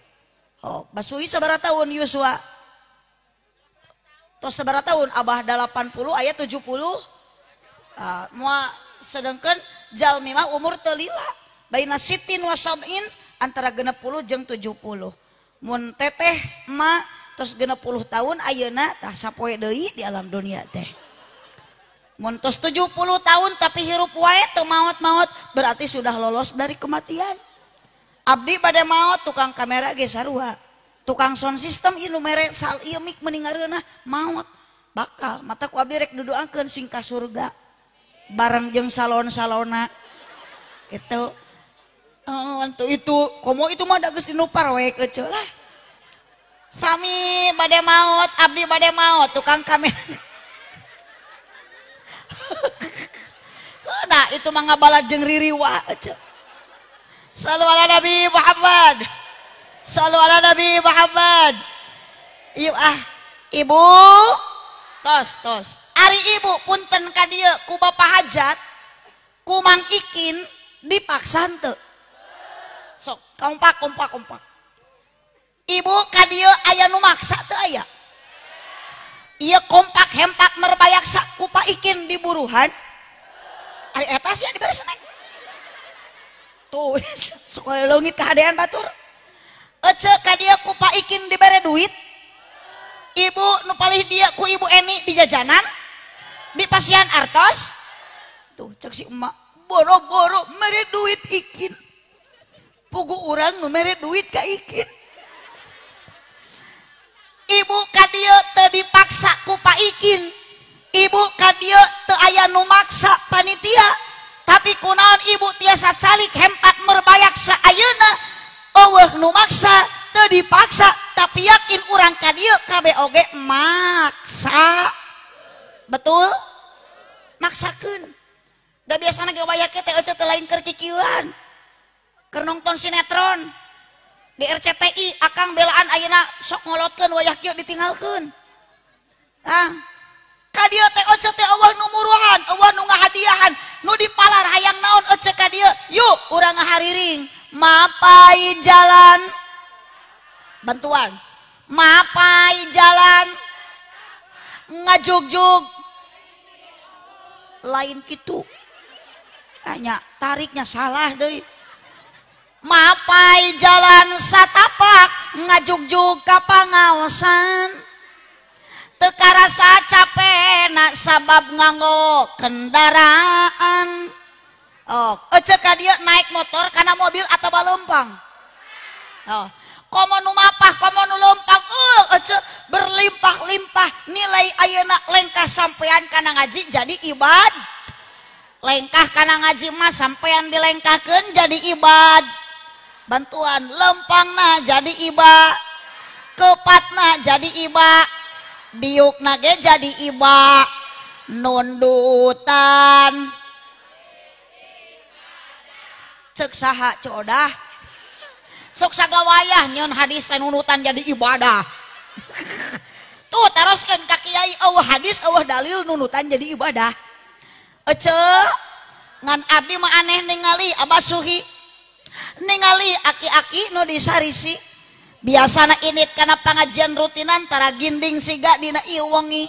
Oh, Basuhi sabaraha tahun yuswa? Tos sabaraha tahun abah 80 aya 70. Moal sedengkeun jalmi mah umur teu lila. Baina sitin wa sab'in antara 60 jeung 70. Mun teteh emak tos 60 tahun ayeuna tah sapoe deui di alam dunia teh. Mun tos 70 tahun tapi hirup wae teu maot-maot berarti sudah lolos dari kematian. Abdi bade maot tukang kamera ge sarua. Tukang sound system ieu nu mere sal ieu mik meni ngareunah maot. Bakal mata ku abdi rek duduakeun sing ka surga. Bareng jeung salon-salona. Gitu. Untuk itu komo itu mah da geus dinupar we kecil lah. Sami bade maot, abdi bade maot tukang kamera. Nah itu mah ngabalad jeung ririwa eceu. Sallu ala Nabi Muhammad. Sallu ala Nabi Muhammad. Ieu ah ibu tos tos. Ari ibu punten ka dieu ku Bapak Hajat ku Mang Ikin dipaksa henteu. Sok kompak kompak kompak. Ibu ka dieu aya nu maksa teu aya? Ieu kompak hempak merbayaksa ku Pak Ikin di buruhan. Ari eta sia dibere snack. Tuh sekolah leungit kahadean batur. Ece ka dieu ku Pak Ikin dibere duit. Ibu nu palih dieu ku Ibu Eni di jajanan. Di pasian artos. Tuh cek si emak boro-boro mere duit Ikin. Pugu urang nu mere duit ka Ikin. Ibu ka dieu teu dipaksa ku Pak Ikin. Ibu ka dieu teu aya nu maksa panitia. Tapi kunaon ibu tiasa calik hempak merbayak saayuna eueuh nu maksa teu dipaksa tapi yakin urang ka dieu kabeh oge maksa. Betul? Maksakeun. Da biasana ge waya teh eueuh teh lain keur kikieuan. Keur nongton sinetron di RCTI akang belaan ayeuna sok ngolotkeun wayah kieu ditinggalkeun. Tah ka dieu teh ece teh eueuh nu muruhan, eueuh nu ngahadiahan, nu dipalar hayang naon ece ka dieu. Yuk urang ngahariring, mapai jalan bantuan. Mapai jalan ngajugjug lain kitu. Tanya tariknya salah deui. Mapai jalan satapak ngajugjug ka pangaosan. Teu karasa capek sabab nganggo kendaraan. Oh, ece ka dieu naik motor kana mobil atawa leumpang. Oh, komo nu mapah komo nu leumpang, ece berlimpah-limpah nilai ayeuna lengkah sampean kana ngaji jadi ibad. Lengkah kana ngaji mah sampean dilengkahkeun jadi ibad. Bantuan lempangna jadi iba, kepatna jadi iba, diukna ge jadi iba, nundutan. Cek saha codah. Sok sagawayah nyeun hadis teh nundutan jadi ibadah. Tuh teroskeun ka kiai eueuh hadis eueuh dalil nundutan jadi ibadah. Ece ngan abdi mah aneh ningali Abah Suhi. Ningali aki-aki nu disarisi. Biasana init kana pangajian rutinan tara ginding siga dina ieu wengi.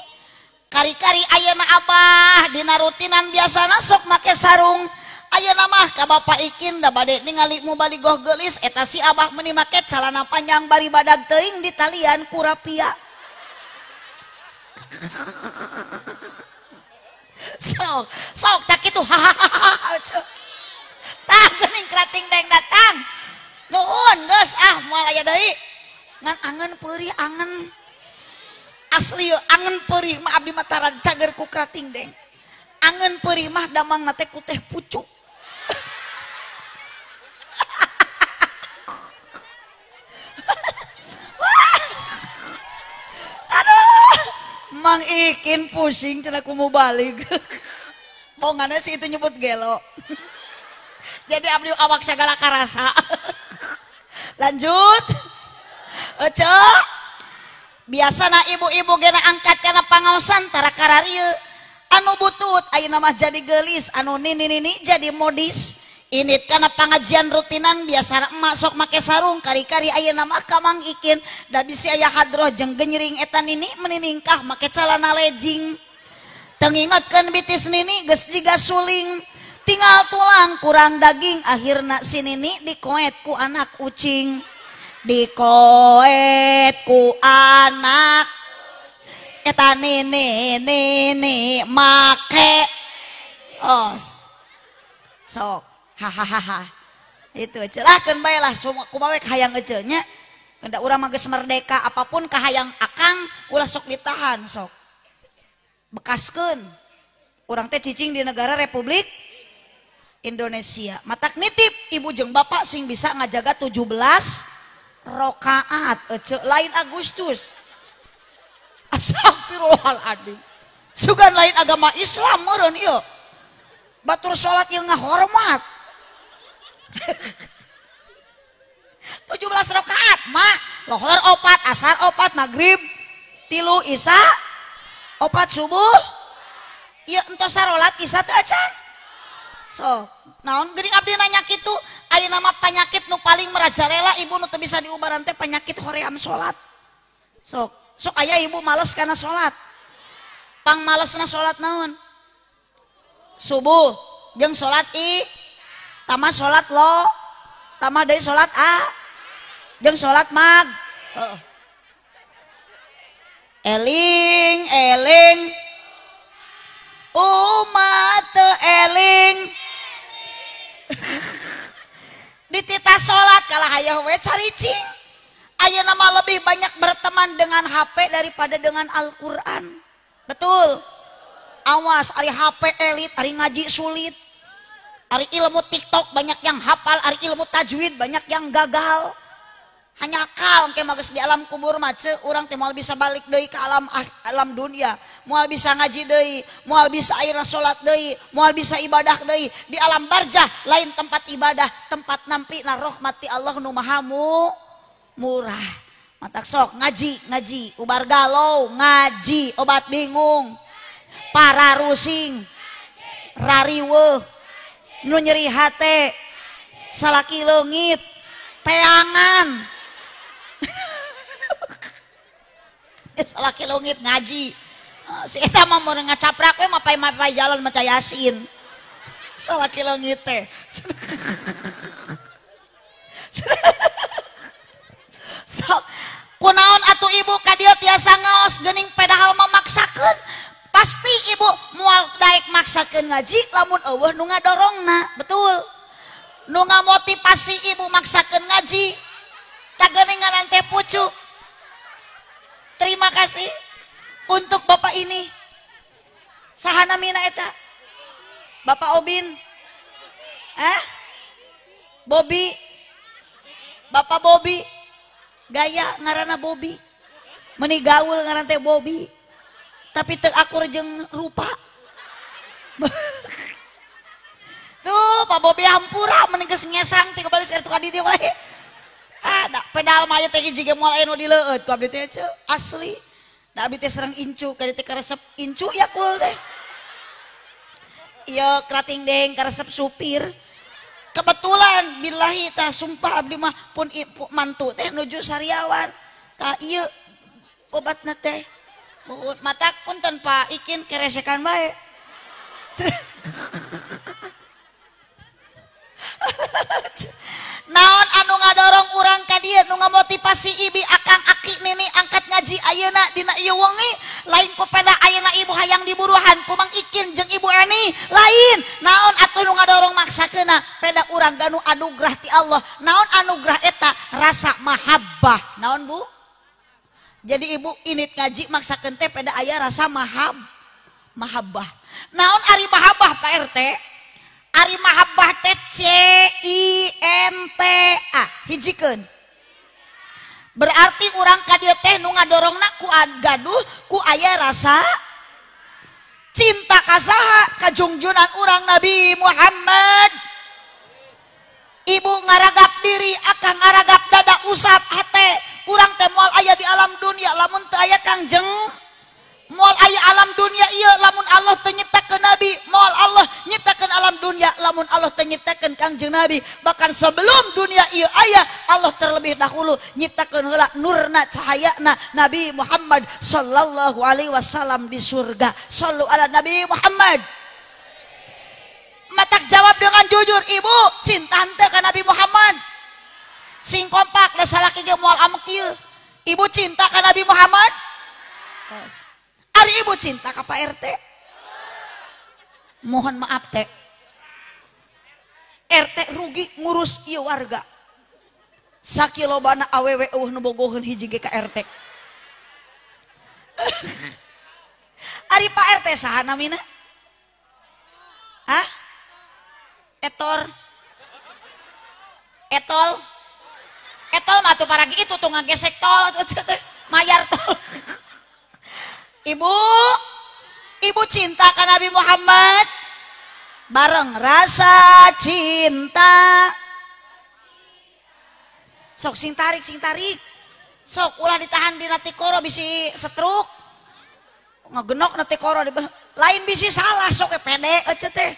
Kari-kari ayeuna abah dina rutinan biasana sok make sarung. Ayeuna mah ka Bapak Ikin da bade ningali mubaligoh geulis eta si abah meuni make calana panjang bari badag teuing di talian ku rapia. Sok sok tak kitu hahaha. Tah geuning krating deng datang. Nuhun geus ah moal aya deui. Ngan angen peurih angen. Asli angen peurih mah abdi mah tara cager ku krating deng. Angeun peurih mah damangna teh ku teh pucuk. Aduh, Mang Ikin pusing cenah ku mau balik. Bongana sih itu nyebut gelo. Jadi abdi awak segala karasa. Lanjut. Ece. Biasana ibu-ibu gena angkat kana pangaosan tara kararieu. Anu butut ayeuna mah jadi geulis, anu nini-nini jadi modis. Init kana pangajian rutinan biasana emak sok make sarung kari-kari ayeuna mah ka Mang Ikin da bisi aya hadroh jeung genyring eta nini meniningkah make calana lejing. Tengingatkeun bitis nini geus jiga suling, tinggal tulang kurang daging akhirna si nini dikoet ku anak ucing. Dikoet ku anak eta nini nini make os sok hahaha itu celahkeun bae lah kumaha we kahayang ece nya. Da urang mah geus merdeka apapun kahayang akang ulah sok ditahan sok bekaskeun. Urang teh cicing di negara Republik Indonesia. Matak nitip ibu jeung bapak sing bisa ngajaga 17 rokaat ece lain Agustus. Astagfirullahaladzim. Sugan lain agama Islam meureun ieu. Batur salat ieu ngahormat. 17 rokaat mak, lohor opat, asar opat, maghrib tilu, isya opat, subuh. Ieu entos sarolat isya teu acan. So, naon geuning abdi nanya kitu, ayeuna mah panyakit nu paling merajalela ibu nu teu bisa diubaran teh penyakit hoream salat. Sok, sok aya ibu males kana salat. Pang malesna salat naon? Subuh jeung salat i, tama salat lo, tama deui salat a, jeung salat mag. Heeh. Eling eling umat teu eling. Dititah salat kalah hayah we caricing. Ayeuna mah lebih banyak berteman dengan HP daripada dengan Al-Qur'an. Betul. Awas ari HP elit, ari ngaji sulit. Ari ilmu TikTok banyak yang hafal, ari ilmu tajwid banyak yang gagal. Hanya akal engke mah geus di alam kubur mah ceu urang teh moal bisa balik deui ka alam alam dunia, moal bisa ngaji deui, moal bisa ayeuna salat deui, moal bisa ibadah deui. Di alam barzah lain tempat ibadah, tempat nampina rahmat ti Allah nu maha murah. Matak sok ngaji, ngaji, ubar galau, ngaji, obat bingung, para rusing, rariweuh, nu nyeri hate, salaki leungit, teangan. Salaki leungit ngaji. Si eta mah mun ngacaprak we mapai-mapai jalan maca Yasin. Salaki leungit teh. Sok kunaon atuh ibu ka dieu tiasa ngaos geuning padahal memaksakeun. Pasti ibu moal daek maksakeun ngaji lamun eueuh nu ngadorongna, betul. Nu ngamotivasi ibu maksakeun ngaji. Tah geuningan teh pucuk. Terima kasih untuk bapak ini. Saha namina eta? Bapak Obin. Eh? Bobby. Bapak Bobby. Gaya ngaranna Bobby. Meuni gaul ngaran teh Bobby. Tapi teu akur jeung rupa. Duh, Pak Bobby hampura meni geus ngesang ti kabalis ka di dieu wae. Ah, da pedal mah ieu teh jiga moal aya nu dileueut ku abdi teh ceu, asli. Da abdi teh serang incu, ka dieu teh karesep incu ya kul teh. Ieu krating deng karesep supir. Kebetulan billahi tah sumpah abdi mah pun mantu teh nuju sariawan. Tah ieu obatna teh. Matak punten Pak Ikin keresekan bae. Naon anu ngadorong urang ka dieu nu ngamotivasi ibi akang aki nini angkat ngaji ayeuna dina ieu wengi lain ku peda ayeuna ibu hayang diburuhan ku Mang Ikin jeung Ibu Eni lain. Naon atuh nu ngadorong maksakeuna peda urang ganu anugerah ti Allah. Naon anugerah eta? Rasa mahabbah. Naon Bu? Jadi ibu init ngaji maksakeun teh peda aya rasa mahabbah. Naon ari mahabbah Pak RT? Ari mahabbah teh C I N T A hijikeun. Berarti urang ka dieu teh nu ngadorongna ku gaduh ku aya rasa cinta ka saha? Ka jungjunan urang Nabi Muhammad. Ibu ngaragap diri, akang ngaragap dada, usap hate. Urang teh moal aya di alam dunia lamun teu aya Kangjeng. Moal aya alam dunia ieu lamun Allah teu nyiptakeun Nabi, moal Allah nyiptakeun alam dunia lamun Allah teu nyiptakeun Kangjeng Nabi. Bahkan sebelum dunia ieu aya, Allah terlebih dahulu nyiptakeun heula nurna cahayana Nabi Muhammad sallallahu alaihi wasallam di surga. Sallu ala Nabi Muhammad. Matak jawab dengan jujur, ibu cinta henteu ka Nabi Muhammad? Sing kompak da salaki ge moal amek ieu. Ibu cinta ka Nabi Muhammad? Ari ibu cinta ka Pak RT? Mohon maaf teh, RT rugi ngurus ieu warga. Sakilobana awewe eueuh nu bogoheun hiji ge ka RT. Ari Pak RT saha namina? Hah? Etor, etol, etol mah tuh paragi itu tuh ngagesek tol, mayar tol. Ibu, ibu cinta ka Nabi Muhammad? Bareng rasa cinta. Sok sing tarik, sing tarik. Sok ulah ditahan di natikoro bisi setruk. Ngegenok natikoro lain bisi salah sok pede ece teh.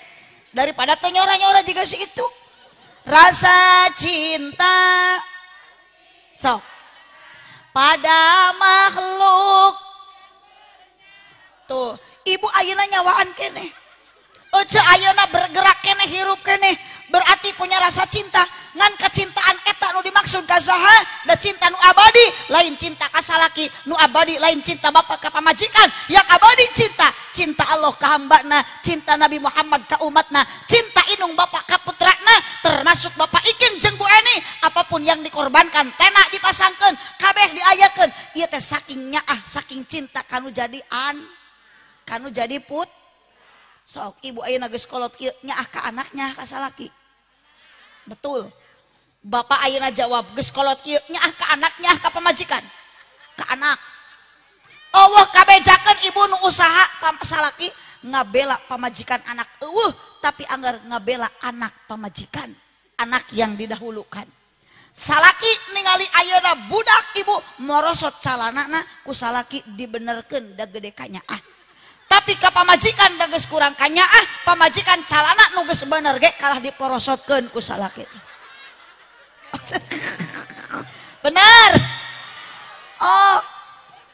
Daripada teu nyora-nyora juga si itu. Rasa cinta sok pada makhluk. Tuh, ibu ayeuna nyawaan keneh. Ece ayeuna bergerak keneh, hirup keneh, berarti punya rasa cinta. Ngan kecintaan eta nu dimaksud ka saha? Da cinta nu abadi, lain cinta ka salaki, nu abadi lain cinta bapak ka pamajikan. Yang abadi cinta, cinta Allah ka hambana, cinta Nabi Muhammad ka umatna, cinta inung bapak ka putrana, termasuk bapak Ikin jeung Bu Eni. Apapun yang dikorbankan, tena dipasangkeun, kabeh diayakeun. Ieu teh saking nyaah, saking cinta kanu jadi an, kanu jadi put. Sok ibu ayeuna geus kolot kieu nyaah ka anaknya ka salaki. Betul. Bapak ayeuna jawab geus kolot kieu nyaah ka anaknya ka pamajikan. Ka anak. Allah kabejakeun ibu nu usaha salaki ngabela pamajikan anak eueuh, tapi anggar ngabela anak pamajikan, anak yang didahulukan. Salaki ningali ayeuna budak ibu morosot calanana ku salaki dibenerkeun da gede kanyaah. Tapi ka pamajikan da geus kurang kanyaah, pamajikan calana nu geus bener ge kalah diporosotkeun ku salaki. Bener. Oh,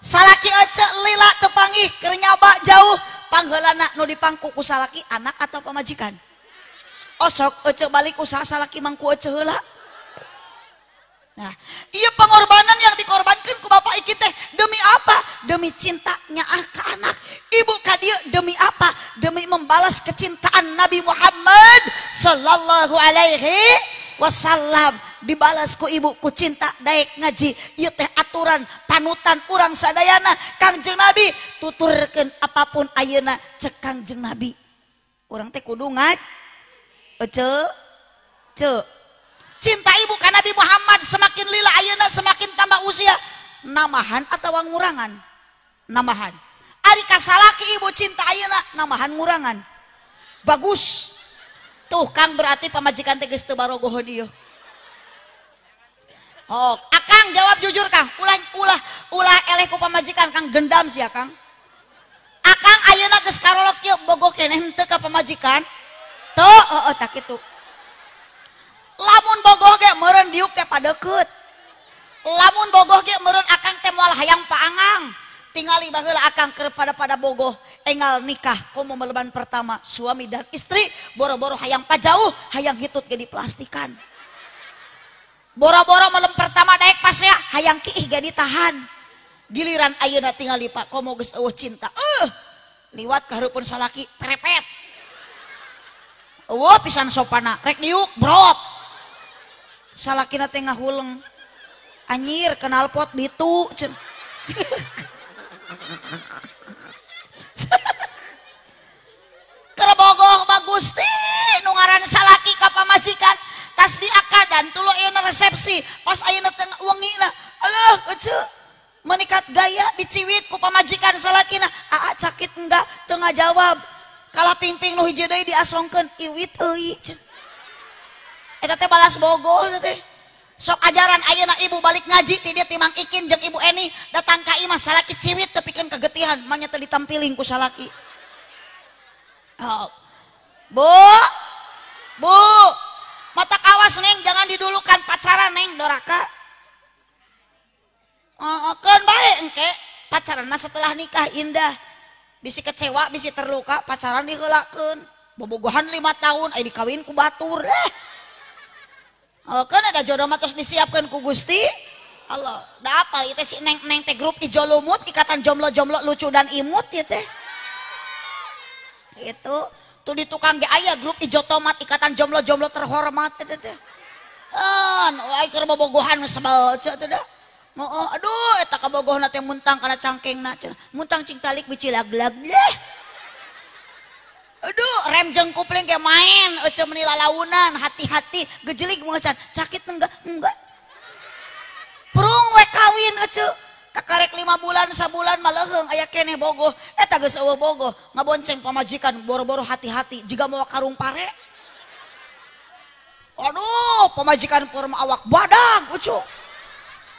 salaki ece lila teu panggih keur nyaba jauh, pangheulana nu dipangku ku salaki anak atau pamajikan. Osok ece balik usaha salaki mangku ece heula. Nah, iya pengorbanan yang dikorbankan ku bapak iki teh demi apa? Demi cinta nyaah ke anak. Ibu ka dieu demi apa? Demi membalas kecintaan Nabi Muhammad sallallahu alaihi wasallam. Dibalas ku ibu ku cinta daek ngaji. Ieu teh aturan panutan urang sadayana Kangjeng Nabi tuturkeun apapun ayeuna cek Kangjeng Nabi. Urang teh kudu ngaji. Ece ce. Cinta ibu ka Nabi Muhammad semakin lila ayeuna semakin tambah usia, namahan atau ngurangan? Namahan. Ari ka salaki ibu cinta ayeuna namahan ngurangan. Bagus. Tuh Kang berarti pamajikan teh geus teu barogoheun ieu. Oh, akang jawab jujur Kang, ulah ulah ulah eleh ku pamajikan Kang, dendam sia Kang. Akang ayeuna geus karolot ieu bogoh keneh henteu ka pamajikan. Tuh, heeh tak kitu. Lamun bogoh ge meureun diuk teh padeukeut. Lamun bogoh ge meureun akang teh moal hayang paangang. Tingali baheula akang keur pada-pada bogoh enggal nikah komo meleban pertama suami dan istri boro-boro hayang pajauh hayang hitut ge diplastikan. Boro-boro melem pertama daek pasea hayang kiih ge ditahan. Giliran ayeuna tingali Pak komo geus eueuh cinta. Liwat ka hareupeun salaki perepet. Eueuh pisan sopana rek diuk brot. Salakina teh ngahuleng. Anjir kenal pot bitu. Gusti nu ngaran salaki ka pamajikan tas diakadan tuluy ayeuna resepsi pas ayeuna teu wengina alah ece menikat gaya diciwit ku pamajikan salakina aa cakit enggak teu ngajawab kalah pingping nu hiji deui diasongkeun iwit euy eta teh balas bogoh teh. Sok ajaran ayeuna ibu balik ngaji ti dieu ti Mang Ikin jeung Ibu Eni datang ka imah salaki ciwit teu pikeun kegetihan manya teu ditampiling ku salaki. Oh. Bu, bu, mata kawas neng jangan didulukan pacaran neng doraka. Oh, keun bae engke pacaran mah setelah nikah indah. Bisi kecewa, bisi terluka, pacaran diheulakeun. Bobogohan 5 tahun aya dikawin ku batur. Oh, kan ada jodoh mah terus disiapkan ku Gusti Allah. Da apal ieu teh si neng-neng teh grup ijo lumut ikatan jomblo-jomblo lucu dan imut ieu teh. Itu tuh di tukang ge aya grup ijo tomat ikatan jomblo-jomblo terhormat teh teh. An wae keur bobogohan sebel ceu teh da. Heeh, aduh eta kabogohna teh muntang kana cangkengna cenah. Muntang cing talik beuci lag-lag leh. Aduh, rem jeung kupling ge main, ece meuni lalaunan, hati-hati, gejelig mengecan, sakit enggak? Enggak. Prung we kawin ece, kakarek 5 bulan, sabulan mah leuheung aya keneh bogoh, eta geus eueuh bogoh, ngabonceng pamajikan boro-boro hati-hati, jiga mawa karung pare. Aduh, pamajikan pur mah awak badag ece.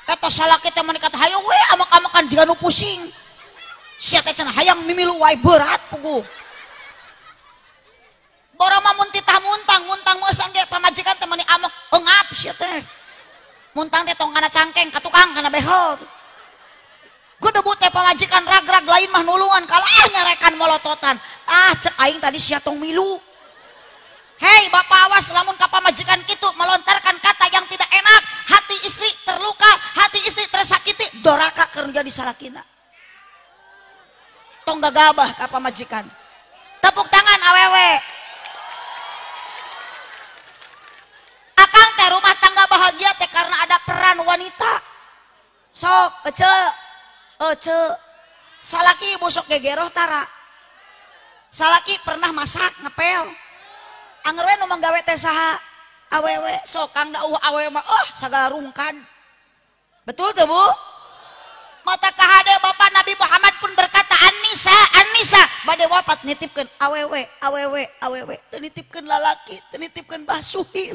Eta salaki teh meuni kata hayo we amak-amakan jiga nu pusing. Sia teh cenah hayang mimilu wae berat puguh. Boro mah mun titah muntang, muntang meusan ge pamajikan teh meuni amok eungap sia teh. Muntang teh tong kana cangkeng ka tukang kana behel. Gedebut teh pamajikan rag-rag lain mah nulungan kalah nyarekan molototan. Ah cek aing tadi sia tong milu. Hei bapak awas lamun ka pamajikan kitu melontarkan kata yang tidak enak, hati istri terluka, hati istri tersakiti, doraka keur jadi salakina. Tong gagabah ka pamajikan. Tepuk tangan awewe. Akang teh rumah tangga bahagia teh karena ada peran wanita. Sok ece ece salaki ibu sok gegeroh tara. Salaki pernah masak ngepel. Anger we nu manggawe teh saha? Awewe. Sok kang da awewe mah oh sagala rungkad. Betul teu Bu? Mata kahade Bapak Nabi Muhammad pun berkata An-Nisa, An-Nisa bade wafat nitipkeun awewe, awewe, awewe. Teu nitipkeun lalaki, teu nitipkeun basuhin.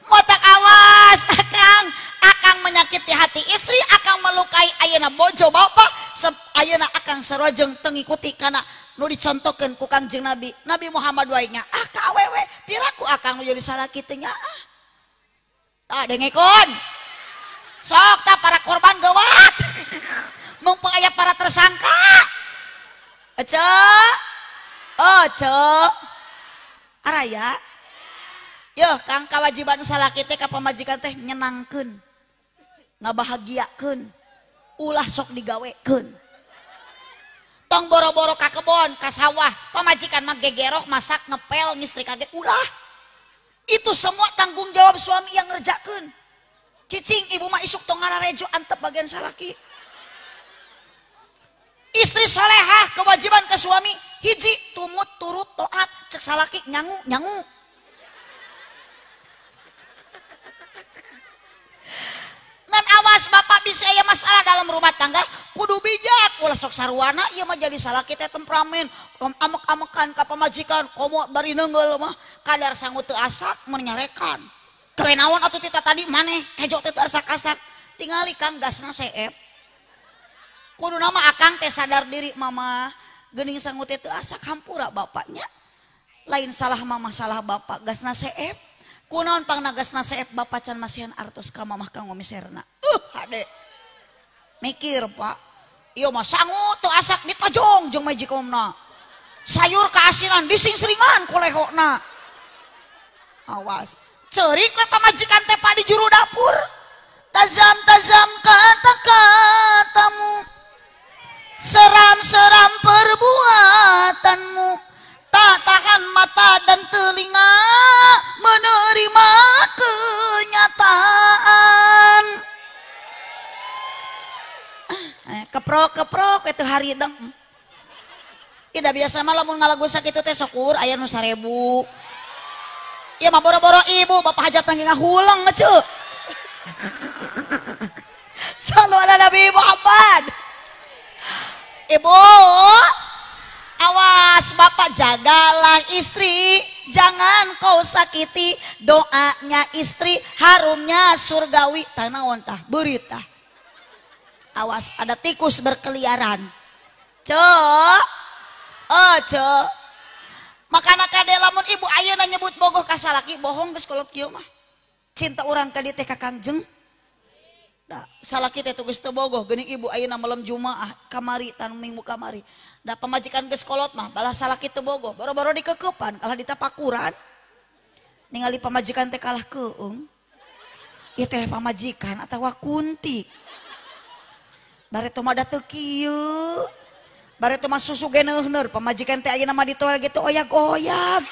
Motak awas akang, akang menyakiti hati istri, akang melukai ayeuna bojo bapak, ayeuna akang sarua jeung teu ngikuti kana nu dicontohkeun ku Kangjeng Nabi. Nabi Muhammad wae nya ah ka awewe, piraku akang nu jadi salaki teh nya ah. Tah dengekeun. Sok tah para korban geuwat. Mumpung aya para tersangka. Ece. Ece. Araya. Yuh, kang kewajiban salaki teh ka pamajikan teh nyenangkeun, ngabahagiakeun, ulah sok digawekeun. Tong boro-boro ka kebon, ka sawah, pamajikan mah gegerok, masak, ngepel, ngistrika ge ulah. Itu semua tanggung jawab suami yang ngerjakeun. Cicing ibu mah isuk tong ngararejo antep bagian salaki. Istri solehah kewajiban ke suami hiji tumut turut taat cek salaki nyangu nyangu. Ngan awas bapak bisa aya masalah dalam rumah tangga kudu bijak ulah sok sarwana ieu mah jadi salaki teh temperamen amek-amekan ka pamajikan komo bari neunggeul mah kadar sangu teu asak mun nyarekan gawe naon atuh tita tadi maneh kejo teh teu asak-asak tingali kang gasna seep kudu nama akang teh sadar diri mama geuning sangu teh teu asak hampura bapaknya lain salah mama salah bapak gasna seep. Kunaon pangnagasna seep bapak can masihan artos ka mamah kang ngomiserna. Hade. Mikir pak. Ieu mah sangu teu asak ditojong jeung majikomna. Sayur kaasinan disingsringan ku lehokna. Awas. Ceurik we pamajikan teh pak di juru dapur. Tazam-tazam kata-katamu. Seram-seram perbuatanmu. Tak tahan mata dan telinga menerima kenyataan. Keprok-keprok itu harideng. Tidak biasa mah lamun ngalagu sakitu teh syukur aya nu 1000. Ieu mah boro-boro ibu bapak hajatan ge ngahuleng ceu. Sallu ala Nabi Muhammad. Ibu, awas bapak jagalah istri, jangan kau sakiti, doanya istri harumnya surgawi. Tah naon tah beurit tah. Awas ada tikus berkeliaran. Cek, oh cek. Makana kade lamun ibu ayeuna nyebut bogoh ka salaki bohong geus kolot kieu mah. Cinta urang ka dieu teh ka Kangjeng. Da salaki teh geus teu bogoh geuning ibu ayeuna malam Jumaah kamari tan minggu kamari. Da pamajikan geus kolot mah balah salaki teu bogoh, boro-boro dikekeupan kalah ditapakuran. Ningali pamajikan teh kalah keung. Ieu teh pamajikan atawa kunti. Bareto mah da teu kieu. Bareto mah susu ge neuhneur, pamajikan teh ayeuna mah ditoel ge teu oyag-oyag.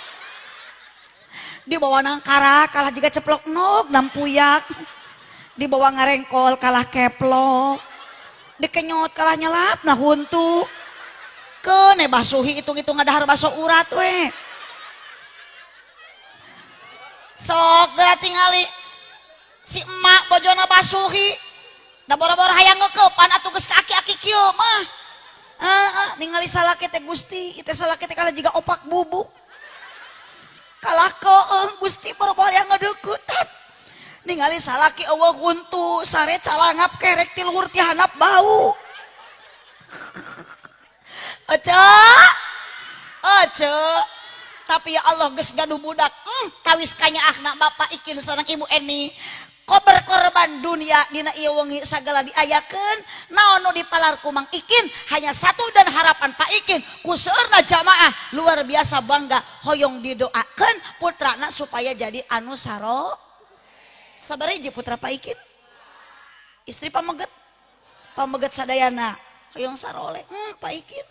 Dibawa nangkara kalah jiga ceplok nog nampuyak. Dibawa ngarengkol kalah keplok. Dikenyot kalah nyelap nah huntu. Keun basuhi hitung-hitung ngadahar baso urat we. Sok geura tingali si emak bojona basuhi. Da boro-boro hayang ngeukepan atuh geus ka aki-aki kieu mah. Ningali salaki teh Gusti, ieu teh salaki teh kalah jiga opak bubuk. Kalah keung Gusti boro-boro hayang ngedeuketan. Ningali salaki eueuh huntu, sare calangap kerek ti luhur ti handap bau. Ece, ece. Tapi ya Allah geus gaduh budak, kawis kanyaahna bapak Ikin sareng ibu Eni. Kober korban dunia dina ieu wengi sagala diayakeun, naon nu dipalar ku Mang Ikin hanya satu dan harapan Pak Ikin ku seueurna jamaah luar biasa bangga hoyong didoakeun putrana supaya jadi anu saro. Sabaraha putra Pak Ikin? Istri pameget. Pameget sadayana hoyong saroleh. Pak Ikin.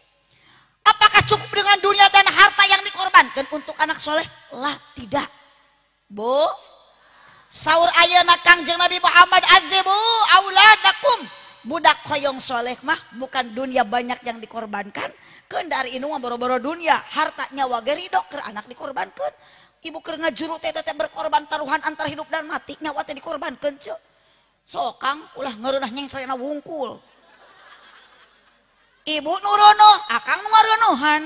Apakah cukup dengan dunia dan harta yang dikorbankan untuk anak soleh? Lah tidak. Bu, saur ayeuna Kangjeng Nabi Muhammad adzibu auladakum. Budak hoyong soleh mah bukan dunia banyak yang dikorbankan. Keun dari indung mah boro-boro dunia, harta nyawa ge ridho keur anak dikorbankeun. Ibu keur ngajuru teh teh berkorban taruhan antara hidup dan mati, nyawa teh dikorbankeun ceu. Sok Kang ulah ngeureunah nyengserena wungkul. Ibu nu reunuh, akang nu ngareunuhan.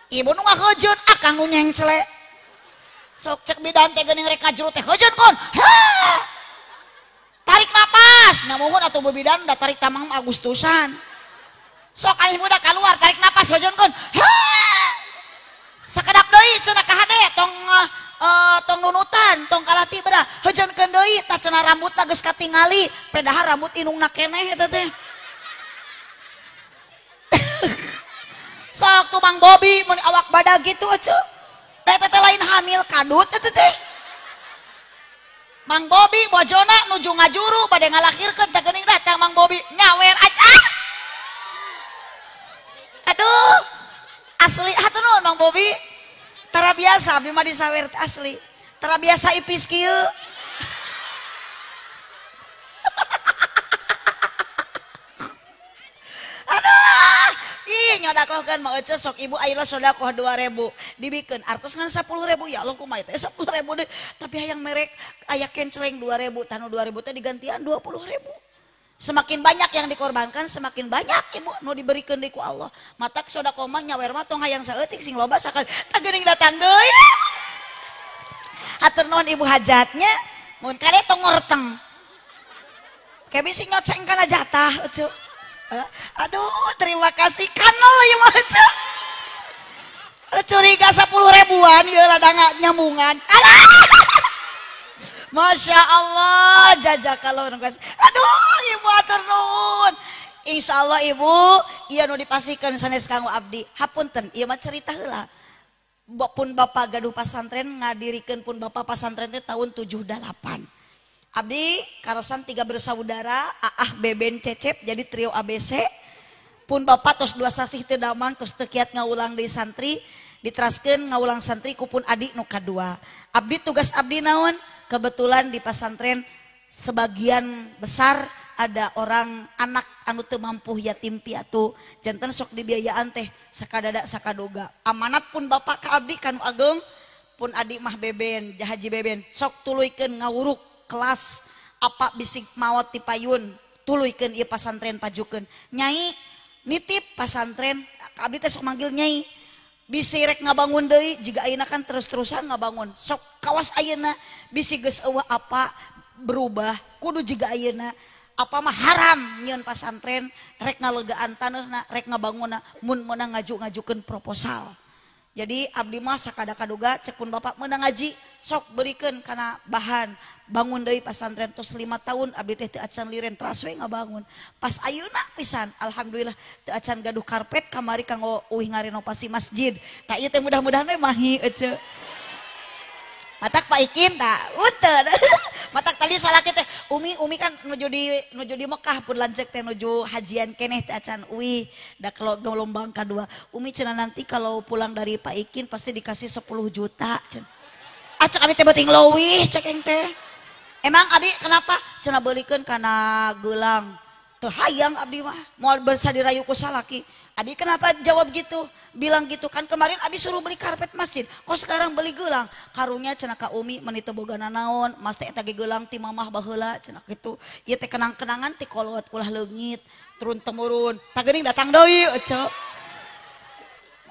Ibu nu ngahejeun, akang nu nyengsle. Sok cek bidan teh geuning rek ngajuru teh heujeun kon. Ha! Tarik napas, nya muhun atuh bidan da tarik tamang Agustusan. Sok aing budak keluar tarik napas heujeun kon. Ha! Sakedap deui cenah ka hade tong tong nunutan, tong kalah ti beudah. Heujeunkeun deui tah cenah rambutna geus katingali, pedaha rambut inungna keneh eta teh. Sok tuh Mang Bobi mun awak badag gitu ece. Da eta teh lain hamil kadut eta teh. Mang Bobi bojona nuju ngajuru bade ngalahirkeun teh geuning datang Mang Bobi nyawer aja. Aduh. Asli hatur nuhun Mang Bobi. Tara biasa abdi mah disawer teh asli. Tara biasa ipis kieu. Aduh, ih nyodakohkeun mah ece sok ibu ayeuna sodakoh 2000 dibikeun artos ngan 10.000 ya Allah kumaha teh 10.000 deui tapi hayang merek aya kenceleng 2000 tanu 2000 teh digantian 20.000. Semakin banyak yang dikorbankan semakin banyak ibu nu diberikeun deui ku Allah. Matak sodakoh mah nyawer mah tong hayang saeutik sing loba sakali tah geuning datang deui. Hatur nuhun ibu hajatnya mun kade tong ngorteng. Kayak bisi nyoceng kana jatah ece. Aduh, terima kasih kanol ieu mah ece. Ada curiga 10 ribuan ieu ladang nyambungan. Alah. Masya Allah, jazakallahu khairan. Aduh, ibu atur nuhun. Insya Allah ibu, ieu nu dipasihkeun sanes kanggo abdi. Hapunten, ieu mah cerita heula. Pun bapak gaduh pasantren ngadirikeun pun bapak pasantren teh tahun 78. Abdi karasan 3 bersaudara, Aah Beben Cecep jadi trio ABC. Pun bapak tos 2 sasih teu damang tos teu kiat ngawulang deui santri, diteraskeun ngawulang santri ku pun adik nu kadua. Abdi tugas abdi naon? Kebetulan di pasantren sebagian besar ada orang anak anu teu mampu yatim piatu janten sok dibiayaan teh sakadada sakadoga amanat pun bapak ka abdi kanu ageng pun adik mah Beben Haji Beben sok tuluykeun ngawuruk kelas apa bisik maot ti payun tuluykeun ieu pasantren pajukeun nyai nitip pasantren abdi teh sok manggil nyai bisi rek ngabangun deui jiga ayeuna kan terus-terusan ngabangun sok kawas ayeuna bisi geus eueuh apa berubah kudu jiga ayeuna apa mah haram nyieun pasantren rek ngalegaan taneuhna rek ngabangunna mun meunang ngaju-ngajukeun proposal. Jadi abdi mah sakada-kaduga cek pun bapak meunang ngaji sok berikeun kana bahan bangun deui pasantren tos 5 tahun abdi teh teu acan liren teras we ngabangun pas ayeuna pisan alhamdulillah teu acan gaduh karpet kamari kanggo uih ngarenovasi masjid tah ieu teh mudah-mudahan we mahi ece matak Pak Ikin tak unten matak tadi salaki teh umi kan nuju di Mekah pun lanceuk teh nuju hajian keneh teh acan uih da kalau gelombang kedua umi cenah nanti kalau pulang dari Pak Ikin pasti dikasih 10 juta cenah acak abi teh beuting leuwih cek eng teh emang abi kenapa cenah beulikeun kana gelang teu hayang abdi mah moal bersa dirayu ku salaki. Abi kenapa jawab gitu? Bilang gitu kan kemarin abi suruh beli karpet masjid, kok sekarang beli gelang? Karunya cenah ka umi meuni teu boga nanaon, mas teh eta ge gelang ti mamah baheula cenah kitu. Ieu teh kenang-kenangan ti kolot ulah leungit, turun temurun. Tah geuning datang deui ece.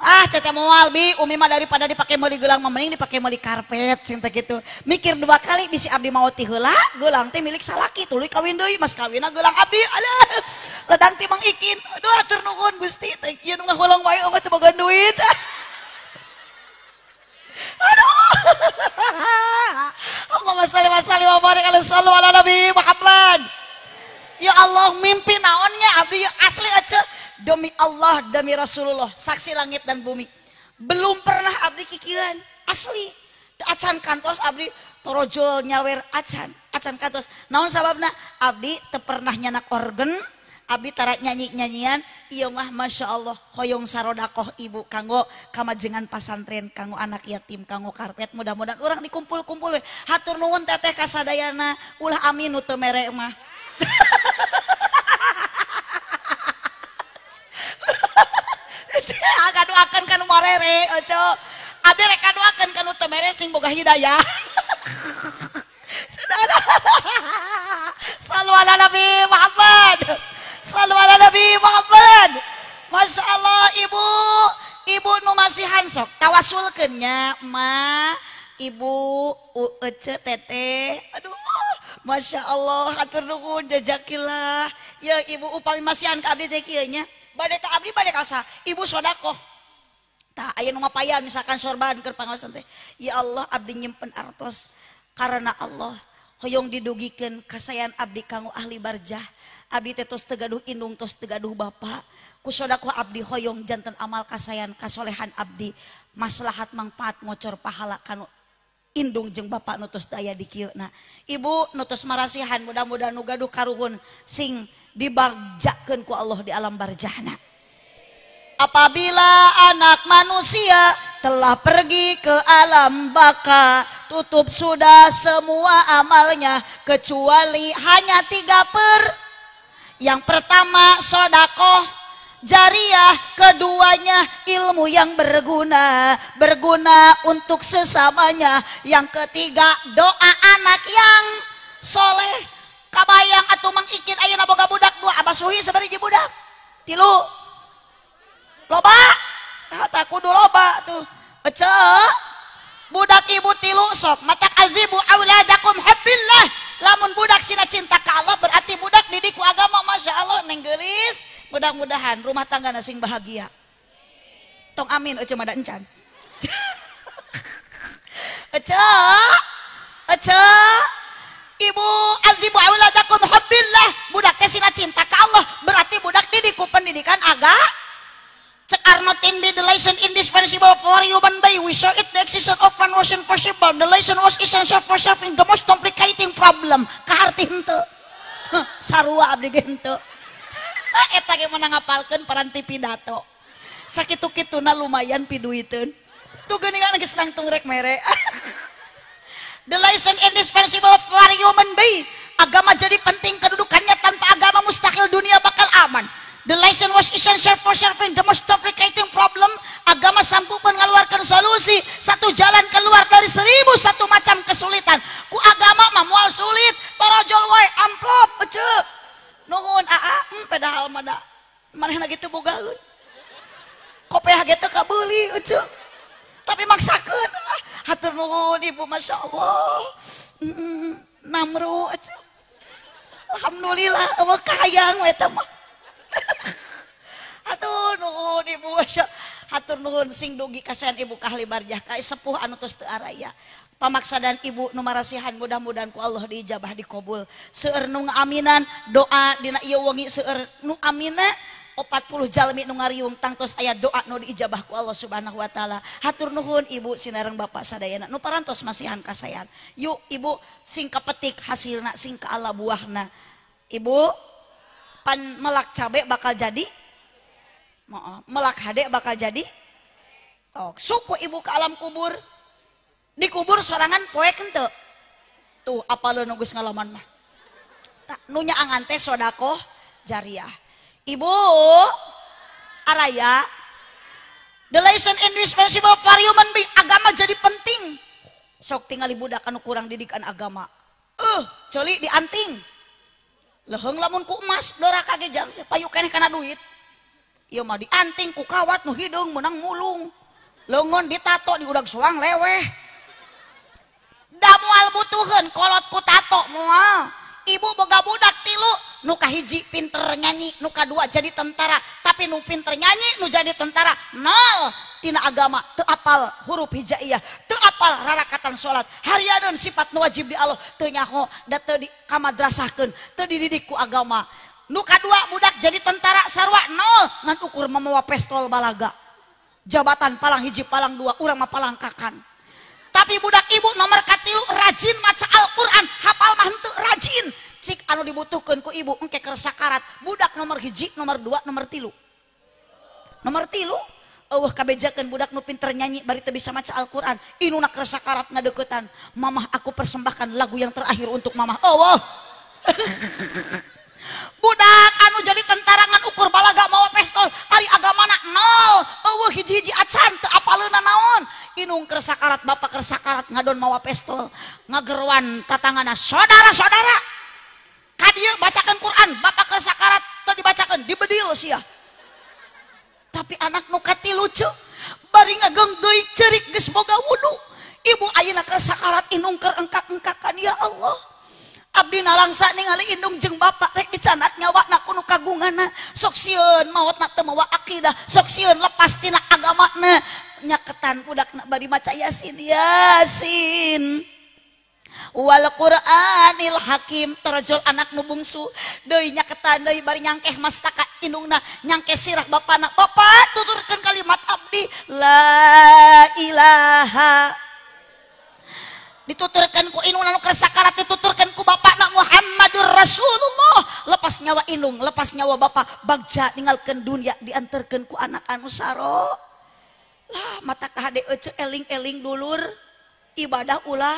Ah cete moal bi, umi mah daripada dipake meuli gelang mah mending dipake meuli karpet cenah kitu. Mikir dua kali bisi abdi mau ti heula, gelang teh milik salaki tuluy kawin deui, mas kawinna gelang abdi. Alah. Ledang ti Mang Ikin. Aduh hatur nuhun Gusti, teh ieu nu ngahuleng wae eueuh teu boga duit. Aduh. Allahumma shalli wa sallim wa barik ala sallu ala Nabi Muhammad. Ya Allah mimpi naonnya abdi asli aja. Demi Allah, demi Rasulullah, saksi langit dan bumi. Belum pernah abdi kikian, asli. Acan kantos abdi torojol nyawer acan, acan kantos. Naon sababna? Abdi teu pernah nyanak organ, abdi tara nyanyi-nyanyian, ieu mah Masya Allah, hoyong sarodakoh ibu kanggo kamajengan pasantren, kanggo anak yatim, kanggo karpet, mudah-mudahan urang dikumpul-kumpul we. Hatur nuhun teteh kasadayana, ulah amin nu teu mere mah. Kadoakeun kanu marere oco. Abdi rek kadoakeun kanu teu mere sing boga hidayah. Saudara. Sallu ala Nabi Muhammad. Sallu ala Nabi Muhammad. Masya Allah ibu, ibu nu masihan sok tawasulkeun nya ma, ibu ece teteh. Aduh, Masya Allah hatur nuhun jazakilah. Ya ibu upami masihan ka abdi teh kieu nya. Bade ka abdi bade ka saha? Ibu sodakoh. Tah aya nu mapayan misalkan sorban keur pangaosan teh. Ya Allah abdi nyimpen artos karena Allah hoyong didugikeun kasayan abdi kanggo ahli barjah. Abdi teh tos teu gaduh indung tos teu gaduh bapa. Ku sodakoh abdi hoyong janten amal kasayan kasolehan abdi maslahat mangfaat ngocor pahala kanu indung jeung bapak nu tos aya di kieu. Nah, ibu nu tos marasihan mudah-mudahan nu gaduh karuhun sing dibagjakeun ku Allah di alam barjahna. Apabila anak manusia telah pergi ke alam baka, tutup sudah semua amalnya kecuali hanya 3 per. Yang pertama sodakoh jariah, keduanya ilmu yang berguna, berguna untuk sesamanya, yang ketiga doa anak yang soleh. Kabayang atuh Mang Ikin ayeuna boga budak 2, Abah Suhi sabaraha budak? 3. Loba? Tah kudu loba tuh. Ece. Budak ibu 3 sok matak azibu auladakum hubbillah. Lamun budak sina cinta ka Allah berarti budak didik ku agama. Masya Allah neng geulis, mudah-mudahan rumah tangga sing bahagia. Tong amin ece mada encan. Ece. Ece. Ibu azibu auladakum hubbillah, budak teh sina cinta ka Allah berarti budak didik ku pendidikan agama. Cek Arnold in the lesson indispensable for human being. We saw it the existence of one wasn't possible. The lesson was essential for solving the most complicated problem. Kaharti henteu. Sarua abdi ge henteu. Eta ge meunang ngapalkeun paranti pidato. Sakitu-kituna lumayan piduiteun. Tuh geuningan geus langtung rek mere. The lesson indispensable for human being. Agama jadi penting kedudukannya, tanpa agama dunia bakal aman. The lesson was essential for solving the most complicated problem. Agama sanggup mengeluarkan solusi, satu jalan keluar dari 1001 macam kesulitan. Ku agama mah moal sulit, torojol wae amplop ece. Nuhun aa, padahal mah da manehna gitu bogaeun. Kopeah ge teu kabeuli ece. Tapi maksakeun. Hatur nuhun ibu, masya Allah. Namru ece. Alhamdulillah eueuh kahayang we teh mah. Hatur nuhun ibu, masya. Hatur nuhun sing dugi kasihan ibu kahli barjah ka sepuh anu tos teu araya. Pamaksadan ibu nu marasihan mudah-mudahan ku Allah diijabah dikabul. Seueur nu ngaminan doa dina ieu wengi seueur nu amina 40 jalmi nu ngariung tangtos aya doa nu diijabah ku Allah Subhanahu wa taala. Hatur nuhun ibu sinareng bapak sadayana nu parantos masihan kasayan. Yuk ibu sing kapetik hasilna sing ka Allah buahna. Ibu pan melak cabe bakal jadi, melak hade bakal jadi. Oh, suku ibu ke alam kubur, dikubur sorangan poek henteu. Tuh apaleun nu geus ngalaman mah. Nu nyaangan teh sodakoh jariah. Ibu araya, the lesson indispensable for human being, agama jadi penting. Sok tingali budak anu kurang didikan agama. Ceuli dianting. Leheng lamun ku emas doraka ge jang payu keneh kana duit. Ieu mah dianting ku kawat nu hideung meunang mulung. Leungeun ditato di udag soang leweh. Da moal butuheun kolot ku tato moal. Ibu boga budak tilu, nu kahiji pinter nyanyi, nu kadua jadi tentara, tapi nu pinter nyanyi nu jadi tentara nol tina agama, teu apal huruf hijaiyah, teu apal rarakatan salat, harianeun sifat nu wajib di Allah teu nyaho, da teu di kamadrasahkeun, teu dididik ku agama. Nu kadua budak jadi tentara sarua nol ngan ukur mamawa pestol balaga. Jabatan palang hiji palang dua, urang mah palangkakan. Tapi budak ibu nomor katilu rajin maca Al-Qur'an, hafal mah henteu rajin. Cik anu dibutuhkeun ku ibu engke keur sakarat, budak nomor hiji, nomor dua, nomor tilu. Nomor tilu eueuh kabejakeun budak nu pinter nyanyi bari teu bisa maca Al-Qur'an, inuna keur sakarat ngadeuketan. Mamah aku persembahkan lagu yang terakhir untuk mamah. Eueuh. Budak anu jadi tentara ngan ukur balaga mawa pestol, ari agamana nol, eueuh hiji-hiji acan teu apaleunna naon. Inung keur sakarat, bapak keur sakarat ngadon mawa pestol, ngageroan tatangana saudara-saudara. Ka dieu bacakeun Quran, bapak keur sakarat teu dibacakeun, dibedil sia. Tapi anak nu katilu ceu bari ngageunggeui ceurik geus boga wudu. Ibu ayeuna keur sakarat inung keur engkak-engkakan, ya Allah. Abdi nalangsa ningali indung jeung bapak rek dicandak nyawana ku nu kagunganna, sok sieun maotna teu mawa akidah, sok sieun lepas tina agamana. Nyaketan budakna bari maca Yasin, Yasin wal Qur'anil Hakim, torojol anak nu bungsu deui nyaketan deui bari nyangkeh mastaka indungna, nyangkeh sirah bapana. Bapak tuturkeun kalimat abdi la ilaha, dituturkan ku indung anu keur sakarat, dituturkan ku bapakna Muhammadur Rasulullah. Lepas nyawa indung, lepas nyawa bapak, bagja ninggalkeun dunia diantarkeun ku anak anu saro. Lah mata kahade ece eling-eling dulur, ibadah ulah,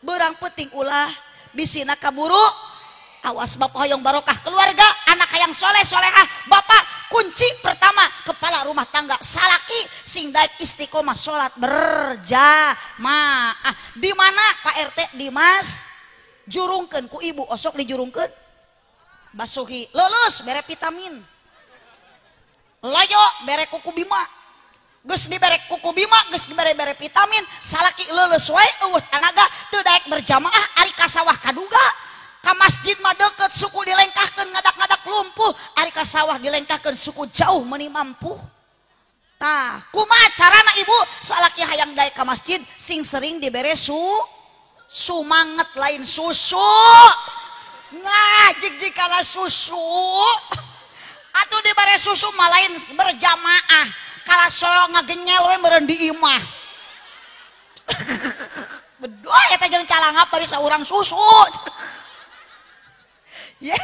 berang penting ulah, bisina kaburu. Awas bapak hoyong barokah keluarga, anak hayang soleh solehah. Bapak kunci pertama kepala rumah tangga salaki sing daek istiqomah salat berjamaah. Di mana Pak RT di Mas jurungkeun ku ibu, osok dijurungkeun basuhi leuleus bere vitamin, loyo bere kuku bima, geus dibere kuku bima, geus dibere-bere vitamin, salaki leuleus wae eueuh tanaga teu daek berjamaah, ari ka sawah kaduga. Ka masjid mah deket suku dilengkahkeun ngadak-ngadak lumpuh, ari ka sawah dilengkahkeun suku jauh meuni mampuh. Tah, kumaha carana ibu salaki hayang daek ka masjid sing sering dibere sumanget lain susu. Nah, jig-jig kana susu. Atuh dibere susu mah lain berjamaah. Kala so ngagenyel we meureun di imah. Bedoy eta jeung calangap bari saurang susu. Yeah.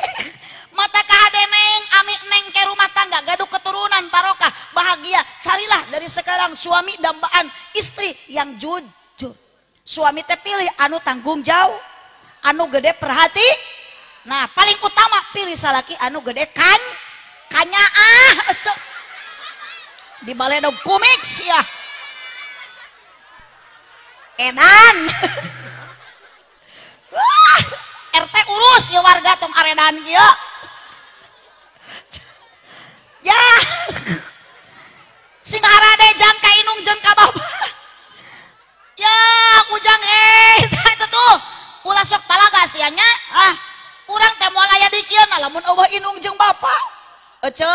Mata kahade neng, ami neng ke rumah tangga, gaduh keturunan barokah, bahagia. Carilah dari sekarang suami dambaan istri yang jujur. Suami teh pilih anu tanggung jawab, anu gede perhati. Nah paling utama pilih salaki anu gede kan kanyaah ece di baledog komik sia edan. Wah, RT urus ya warga tong aredan kieu ya. Sing harade jang ka inung jeung ka bapak ya ujang itu tuh ulah sok palaga sia nya. Ah urang teh moal aya di kieu lamun eueuh inung jeung bapak. Ece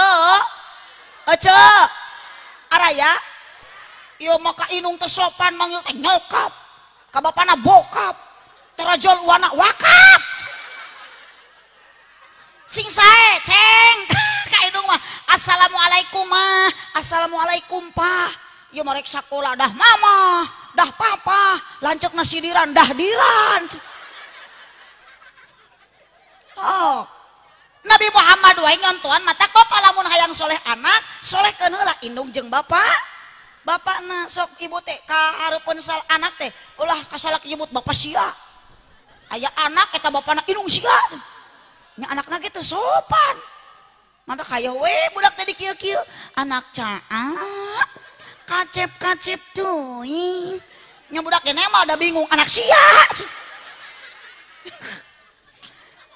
ece araya ieu mah ka inung teh sopan manggil teh nyokap ka bapana bokap terajol wana wakap sing sae ceng. Ka inung mah assalamualaikum mah, assalamualaikum pak. Ieu mah rek sakola dah mama dah papa, lanceukna sidiran dah diran. Oh, Nabi Muhammad wae nyontohan mata bapak lamun hayang soleh anak solehkeun heula indung jeung bapak. Bapakna sok ibu teh ka hareupeun sal anak teh ulah kasalak nyebut bapak sia. Aya anak eta bapana indung sia. Nya anakna ge teu sopan. Mata kaya we budak teh dikieu-kieu anak caak kacep-kacep teuing. Nya budak ge mah udah bingung anak sia.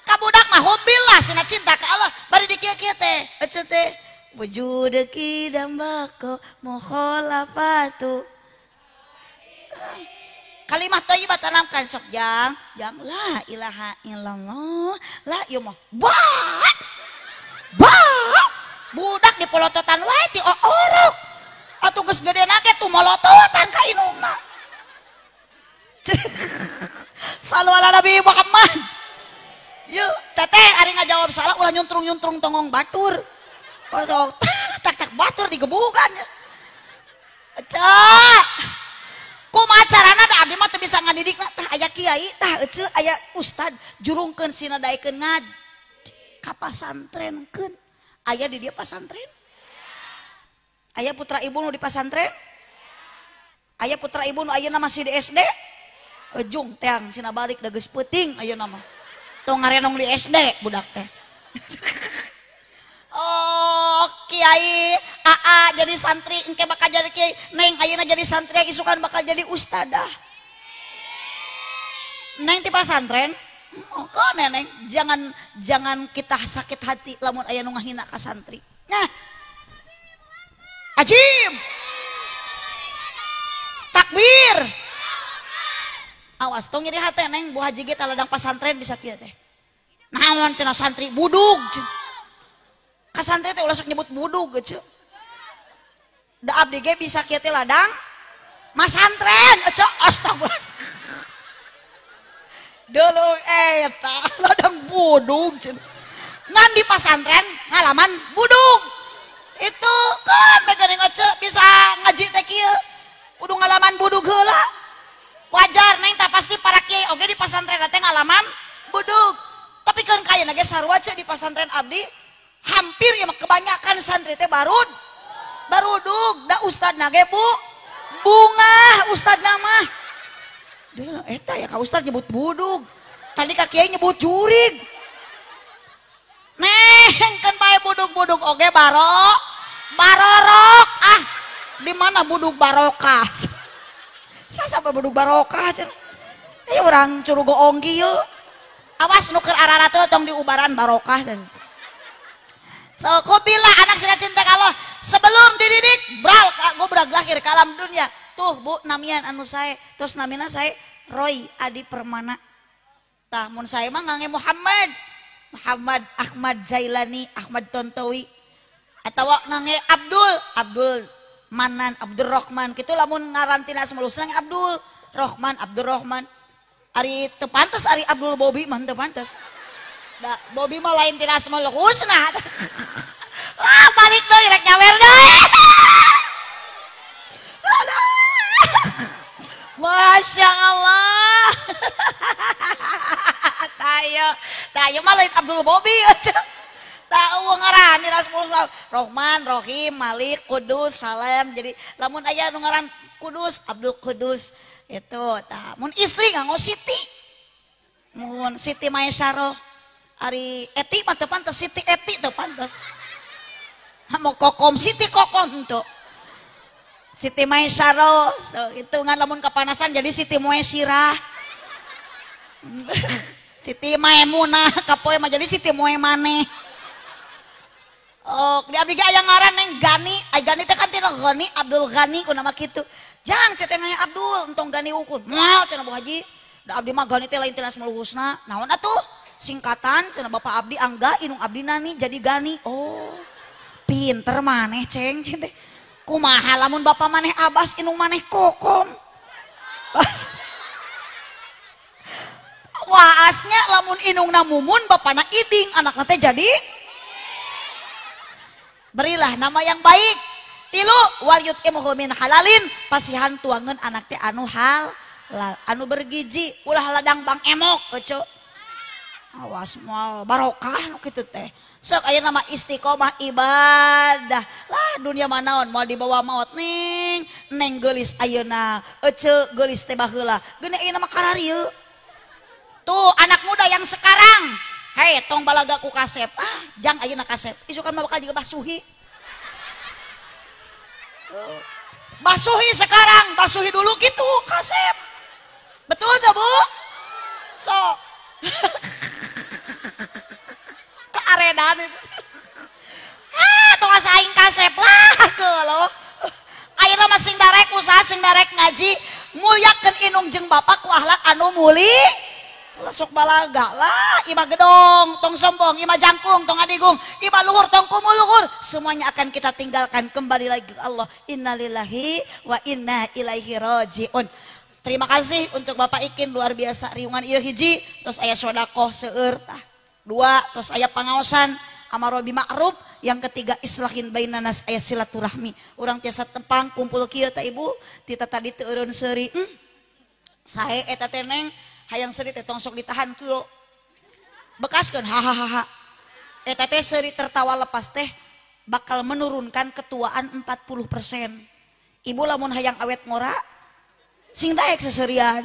Ka budak mah hobillah sina cinta ka Allah bari dikieu-kieu teh ece teh wujud kidambako mukhalafatu. Kalimat thayyibah tanamkan sok jang jang la ilaha illallah la ieu mah ba ba budak dipolototan wae ti orok atuh geus gedena ge tuh molototan ka indungna. Sallu ala Nabi Muhammad. Yuk teteh ari ngajawab salah ulah nyuntrung-nyuntrung tongong batur. Potong tak tak batur digebukan. Cek. Kumaha carana da abdi mah teu bisa ngadidikna tah aya kiai tah eceu aya ustad jurungkeun sina daekeun ngad ka pasantrenkeun. Aya di dieu pasantren? Aya putra ibu nu di pasantren? Aya putra ibu nu ayeuna masih di SD? Ejung teang sina balik da geus peuting ayeuna mah. Tong ngarenong di SD budak teh. Oh kiai aa jadi santri engke bakal jadi kiai, neng ayeuna jadi santri isukan bakal jadi ustadah. Neng ti pasantren? Oh, kok neneng jangan jangan kita sakit hati lamun aya nu ngahina ka santri. Nah. Ajib. Takbir. Awas tong nyeri hate neng bu haji ge taladang pasantren bisa kieu teh. Naon cenah santri budug. Ka santri teh ulah sok nyebut budug eceu. Da abdi ge bisa kieu teh ladang masantren eceu astagfirullah. Dulu eta ladang budug cenah. Ngan di pasantren ngalaman budug. Itu kan meganing eceu bisa ngaji teh kieu. Kudu ngalaman budug heula. Wajar neng tak pasti para kiai oge di pasantren teh ngalaman budug. Tapi kan kaya ge sarua ceu di pasantren abdi hampir ya kebanyakan santri teh barud barudug da ustadna ge bu bungah ustadna mah. Deui eta ya ka ustad nyebut budug. Tadi ka kiai nyebut jurig. Neng kan bae budug-budug oge barok barorok ah di mana budug barokah. Sasa budug barokah cenah. Ayo urang curugo ongki yeuh. Awas nu keur ararateul tong diubaran barokah teh. So bila anak sina cinta kalau sebelum dididik bral gobrag lahir ke alam dunia. Tuh bu namian anu sae, terus namina sae Roy Adi Permana. Tah mun sae mah ngange Muhammad. Muhammad Ahmad Jailani, Ahmad Tontowi. Atawa ngange Abdul, Abdul Manan, Abdul Rohman. Kitu lamun ngaran tina asmaul husna Abdul Rohman, Abdul Rohman. Ari teu pantes ari Abdul Bobi mah teu pantes. Da Bobi mah lain tina asmaul husna. Ah balik deui rek nyawer deui. Masya Allah. Tayo, tayo mah lain Abdul Bobi aja. Tahu ngaran asmaul husna Rohman, Rohim, Malik, Kudus, Salam. Jadi lamun aya nu ngaran Kudus, Abdul Kudus itu tah. Mun istri nganggo Siti. Mun Siti Maisaroh Ari Eti mah teu pantes, Siti Eti teu pantes. Mau Kokom, Siti Kokom tuh. Siti Maisaro, so, hitungan lamun kepanasan jadi Siti Moesirah. Siti Maemunah kapoe mah jadi Siti Moemaneh. Oh, di abdi ge aya ngaran Neng Gani, ai Gani teh kan tina Gani, Abdul Gani ku nama kitu. Jang ceteh ngaya Abdul, entong Gani ukur. Moal cenah Bu Haji. Da abdi mah Gani teh lain tina Asmaul Husna. Naon atuh? Singkatan cenah Bapak abdi Angga, indung abdi Nani jadi Gani. Oh. Pinter maneh ceng ceng teh. Kumaha lamun bapak maneh Abbas, indung maneh Kokom. Waasnya lamun indungna Mumun, bapana Iding, anakna teh jadi berilah nama yang baik. Tilu wal yut'imhu min halalin, pasihan tuangeun anak teh anu halal, anu bergizi, ulah ladang bang emok ece. Awas moal barokah nu kitu teh. Sok aya nama istiqomah ibadah. Lah dunia mah naon moal dibawa maot ning, neng geulis ayeuna, ece geulis teh baheula. Geuni ayeuna mah kararieu. Tuh anak muda yang sekarang, hei tong balaga ku kasep. Ah, jang ayeuna kasep. Isukan mah bakal juga basuhi. Basuhi sekarang, basuhi dulu gitu kasep. Betul tak Bu? Sok. Aredan itu. Ah, tong asa aing kasep lah ke lo. Ayeuna mah sing darek usaha, sing darek ngaji, mulyakeun indung jeung bapak ku akhlak anu muli. Sok balaga lah, imah gedong, tong sombong, imah jangkung, tong adigung, imah luhur, tong kumuluhur, semuanya akan kita tinggalkan kembali lagi ke Allah. Innalillahi wa inna ilaihi rajiun. Terima kasih untuk Bapak Ikin luar biasa riungan ieu hiji, terus aya sodakoh seueur tah. Dua, terus aya pangaosan amaro bi ma'ruf, yang ketiga islahin bainanas aya silaturahmi. Urang tiasa tepang kumpul kieu teh Ibu, tita tadi teu eureun seuri. Sae eta teh Neng. Hayang seri teh tong sok ditahan kieu. Bekaskeun hahaha. Eta teh seri tertawa lepas teh bakal menurunkan ketuaan 40%. Ibu lamun hayang awet ngora sing daek seserian.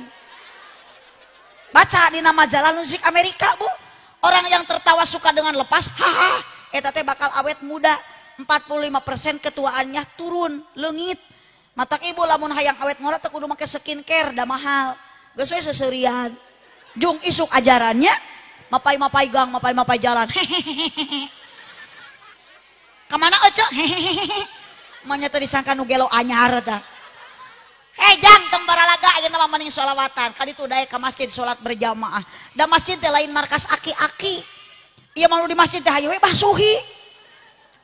Baca dina majalah musik Amerika, Bu. Orang yang tertawa suka dengan lepas, haha, eta teh bakal awet muda. 45% ketuaannya turun, leungit. Matak ibu lamun hayang awet ngora teh kudu make skincare da mahal. Geus we seserian. Jung isuk ajarannya mapai-mapai gang, mapai-mapai jalan. Hehehe. Kamana ece? Hehehe. Manya teh disangka nu gelo anyar tah. Hei jang tong baralaga ayeuna mah mending sholawatan. Kaditu daek ka masjid salat berjamaah. Da masjid teh lain markas aki-aki. Ieu mah nu di masjid teh hayu we basuhi.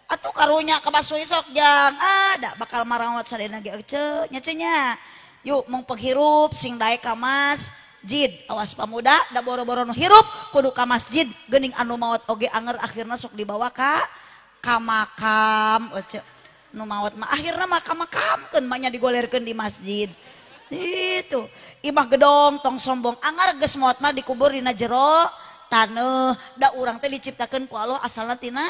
Atuh karunya ka basuhi sok jang. Ah da bakal marawat sadayana ge ece nya ce nya. Yuk mong penghirup sing daek ka masjid. Awas pamuda da boro-boro nu hirup kudu ka masjid geuning anu maot oge anger akhirna sok dibawa ka makam ece. Nu maot mah akhirna mah ka makamkeun mah nya digolerkeun di masjid. Itu imah gedong tong sombong angar geus maot mah dikubur dina jero taneuh. Da urang teh diciptakeun ku Allah asalna tina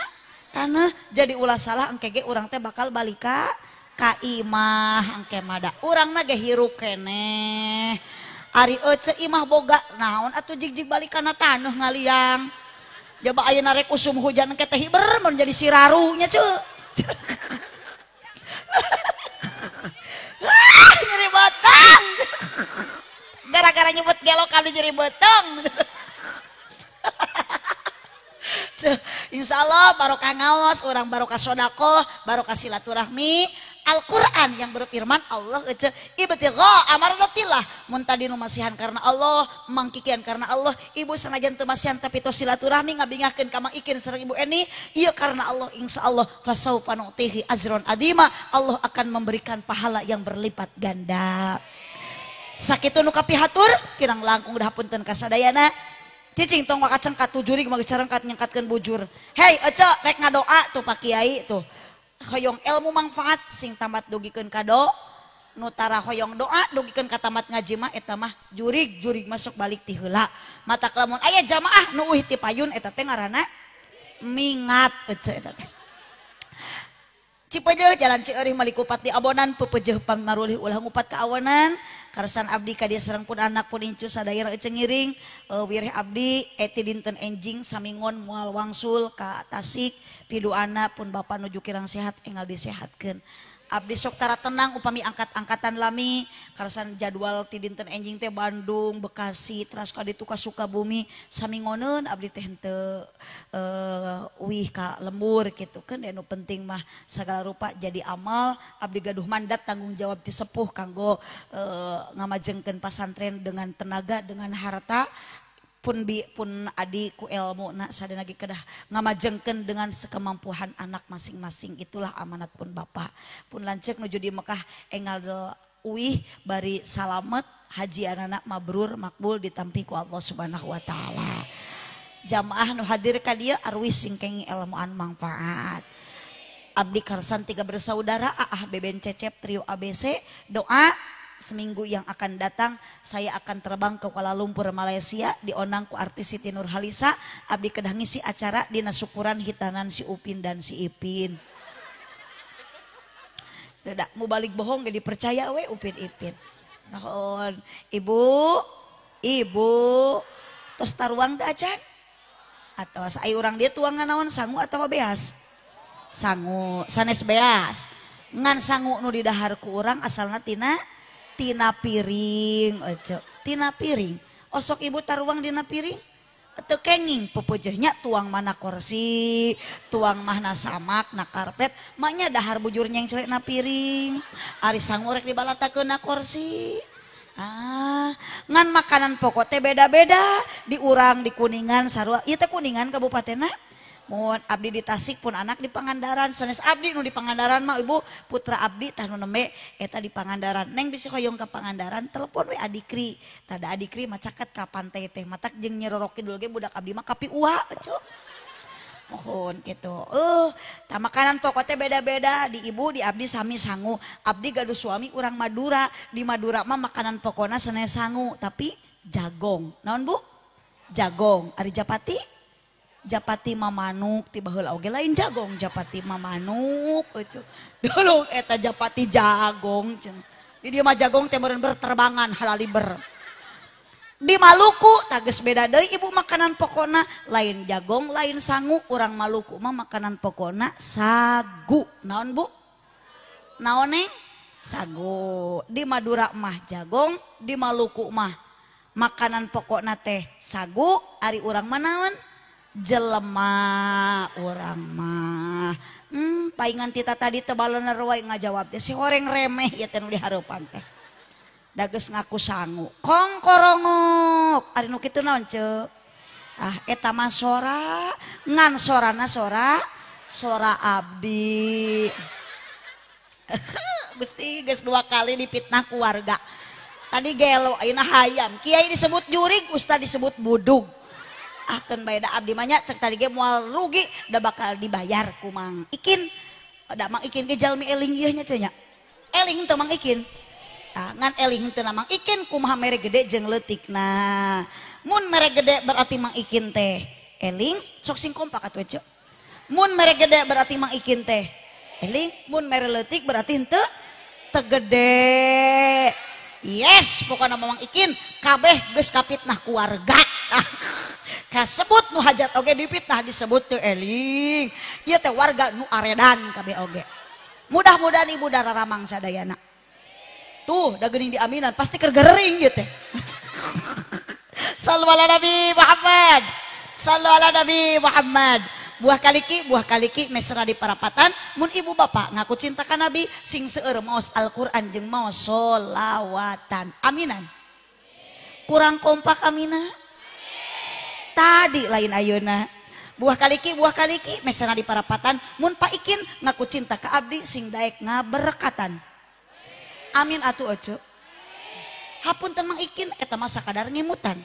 taneuh. Jadi ulah salah engke ge urang teh bakal balik ka imah engke mah da urangna ge hirup keneh. Ari ece imah boga naon atuh jig-jig balik kana taneuh ngaliang. Jaba ayeuna rek usum hujan engke teh hiber mun jadi siraru nya ceu. Nyeri beteng. Gara-gara nyebut gelo kami nyeri beteng. Insya Allah barokah ngaos, orang barokah sodakoh, barokah silaturahmi. Al-Quran yang berfirman Allah ece ibtigha amardatillah, mun tadi nu masihan karena Allah, mangkikian karena Allah, ibu sanajan teu masihan tapi tos silaturahmi ngabingahkeun ka Mang Ikin sareng Ibu Eni, ieu karena Allah insyaallah fasaufa nu'tihi ajron adima, Allah akan memberikan pahala yang berlipat ganda. Sakitu nu kapihatur kirang langkung dah punten kasadayana. Cicing tong waka cengkat tujurig mah carengkat nyengkatkeun bujur. Hei ece rek ngadoa tuh Pak Kiai tuh. Hoyong ilmu manfaat sing tamat dugikeun ka do nu tara hoyong doa dugikeun ka tamat ngaji mah eta mah jurig-jurig masuk balik ti heula. Matak lamun aya jamaah nu euih ti payun eta teh ngaranna mingat ece eta teh. Cipeujeut jalan Cieurih malikupat di abonan pepejeuh pamarulih ulah ngupat ka awanan karsan abdi ka dieu sareng pun anak pun incu sadaya eceng ngiring wireh abdi eti dinten enjing samingon moal wangsul ka Tasik piduana pun bapa nuju kirang sehat enggal disehatkeun. Abdi sok tara tenang upami angkat-angkatan lami karsan jadwal ti dinten enjing teh Bandung, Bekasi, teras ka ditu ka Sukabumi samingoneun abdi teh henteu uih ka lembur kitu kan anu penting mah sagala rupa jadi amal abdi gaduh mandat tanggung jawab ti sepuh kanggo ngamajengkeun pasantren dengan tenaga dengan harta pun bi pun adi ku ilmu nak sadana ge kedah ngamajengkeun dengan sekemampuan anak masing-masing itulah amanat pun bapak pun lanceuk nuju di Mekah engal uih bari salamet haji anak mabrur makbul ditampi ku Allah Subhanahu wa taala. Jamaah nu hadir ka dieu arwih singkengi ilmuan manfaat. Abdi karsan 3 bersaudara aah beben cecep trio ABC doa seminggu yang akan datang saya akan terbang ke Kuala Lumpur Malaysia dionang ku artis Siti Nurhalisa abdi kedah ngisi acara dina syukuran hitanan si Upin dan si Ipin. Tidak mau balik bohong gak dipercaya we Upin Ipin. Nuhun ibu ibu tos taruang teh acan atau ai urang dia tuang naon sangu atawa beas sangu sanes beas ngan sangu nu didahar ku urang asalna tina tina piring ojo tina piring osok ibu taruang dina piring teu kenging pepejehnya tuang mana kursi tuang mana samak na karpet maknya dahar bujur nyengcelek na piring ari sangu rek dibalatakeun na kursi ah ngan makanan pokok teh beda-beda di urang di Kuningan sarua ieu teh Kuningan kabupatenna. Mun abdi di Tasik pun anak di Pangandaran sanes abdi nu di Pangandaran mah ibu putra abdi tah nu nembe eta di Pangandaran neng bisi hoyong ka Pangandaran telepon we adikri tada adikri mah caket ka pantai teh matak jeung Nyi Roro Kidul ge budak abdi mah kapi uwa cuk mohon kitu tah makanan pokok teh beda-beda di ibu di abdi sami sangu abdi gaduh suami urang Madura di Madura mah makanan pokona sanes sangu tapi jagong naon bu jagong ari japati japati mamanuk tiba heula oge lain jagong japati mamanuk eueuh dulu eta japati jagong cenah di dieu mah jagong teh meureun berterbangan halaliber di Maluku tah geus beda deui ibu makanan pokona lain jagong lain sangu urang Maluku mah makanan pokona sagu naon bu naon neng sagu di Madura mah jagong di Maluku mah makanan pokona teh sagu ari urang mah naon jelema urang mah paingan tita tadi tebalener wae ngajawab teh si horeng remeh ieu teh nu dihareupan teh da geus ngaku sangu kongkorongok ari nu kitu naon ceu ah eta mah sora ngan sorana sora sora abdi Gusti geus 2 kali dipitnah ku warga tadi gelo ayeuna hayam kiai disebut jurig ustad disebut budug akan bae da abdi mah nya cek tadi ge moal rugi da bakal dibayar ku Mang Ikin da Mang Ikin ge jalmi eling ieu nya cenah eling teu Mang Ikin ah ngan eling teu Mang Ikin kumaha mere gede jeung leutikna mun mere gede berarti Mang Ikin teh eling sok sing kompak atuh ceu mun mere gede berarti Mang Ikin teh eling mun mere leutik berarti henteu teu gede yes pokona Mang Ikin kabeh geus kapitnah ku warga kasebut nu hajat oge dipitnah disebut teu eling ieu teh warga nu aredan kabeh oge mudah-mudahan ibu dararamang sadayana tuh da geuning diaminan pasti keur gerering ieu teh sallu ala nabi Muhammad sallu ala nabi Muhammad buah kaliki mesra di parapatan mun ibu bapak ngaku cinta ka nabi sing seueur maos Al-Qur'an jeung maos sholawatan aminan kurang kompak amina tadi lain ayeuna buah kaliki mesra di parapatan mun Pak Ikin ngaku cinta ka abdi sing daek ngaberkatan amin atuh oce hapunten Mang Ikin eta mah sakadar ngemutan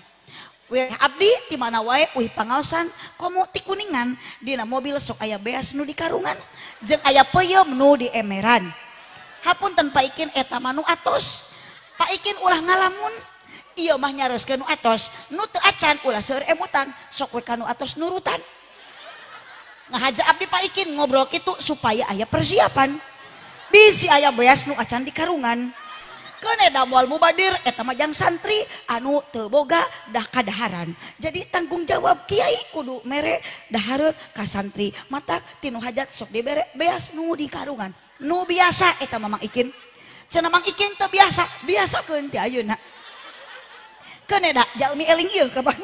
we abdi ti mana wae uih pangaosan komo ti Kuningan dina mobil sok aya beas nu di karungan jeung aya peuyeum nu di emeran hapunten Pak Ikin eta mah nu atos Pak Ikin ulah ngalamun ieu mah nyareuskeun nu atos nu teu acan ulah seueur emutan sok we ka nu atos nurutan Ngahaja abdi Pak Ikin ngobrol kitu supaya aya persiapan. Bisi aya beas nu acan di karungan. Keun da moal mubadir eta mah jang santri anu teu boga dah kadaharan. Jadi tanggung jawab kiai kudu mere dahareun ka santri. Matak tinu hajat sok dibere beas nu di karungan. Nu biasa eta mah Mang Ikin. Cenah Mang Ikin teu biasa, biasakeun ti ayeuna. Keun da jalmi eling ieu kapan.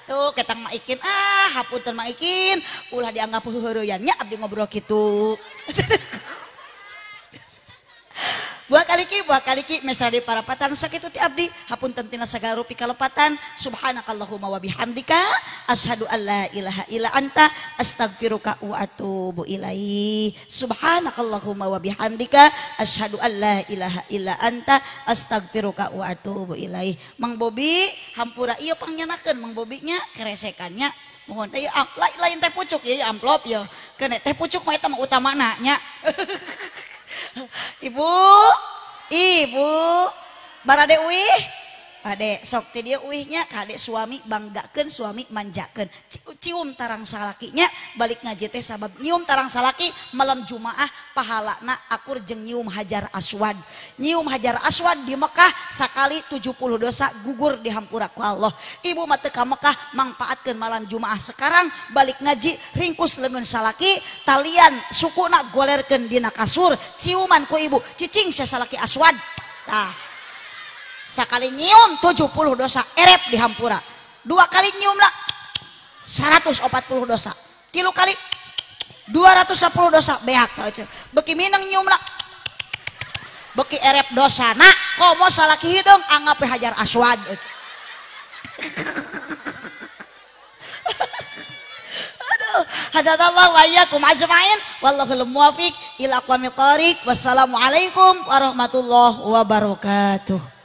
Tuh ketang Mang Ikin, ah hapunten Mang Ikin, ulah dianggap heuheureyan nya abdi ngobrol kitu. Buah kaliki mesra di parapatan sakitu ti abdi hapunten tina sagala rupi kalepatan. Subhanakallahumma wa bihamdika asyhadu an la ilaha illa anta astaghfiruka wa atubu ilaih. Subhanakallahumma wa bihamdika asyhadu an la ilaha illa anta astaghfiruka wa atubu ilaih. Mang Bobi hampura ieu pangyanakeun Mang Bobi nya keresekannya. Mohon teh lain teh pucuk ieu amplop ieu. Keun teh pucuk mah eta mah utamana nya. Ibu, ibu, barade uih, ade sok ti dieu uihnya kade suami banggakeun suami manjakeun. Cium tarang salakinya balik ngaji teh sabab nyium tarang salaki malam Jumaah pahalana akur jeung nyium Hajar Aswad. Nyium Hajar Aswad di Mekah sakali 70 dosa gugur dihampura ku Allah. Ibu mah teu ka Mekah mangpaatkeun malam Jumaah sekarang balik ngaji ringkus leungeun salaki talian sukuna golerkeun dina kasur ciuman ku ibu cicing sia salaki Aswad. Tah sakali nyium 70 dosa erep dihampura. Dua kali nyium lah 140 dosa. Tilu kali 210 dosa beak. Beki mineng nyium lah beki erep dosa nak komo salaki hidung anggap Hajar Aswad. Aduh, hadatallahu wa iyyakum ajmain wallahul muwaffiq ila aqwamit thoriq. Wassalamualaikum warahmatullahi wabarakatuh.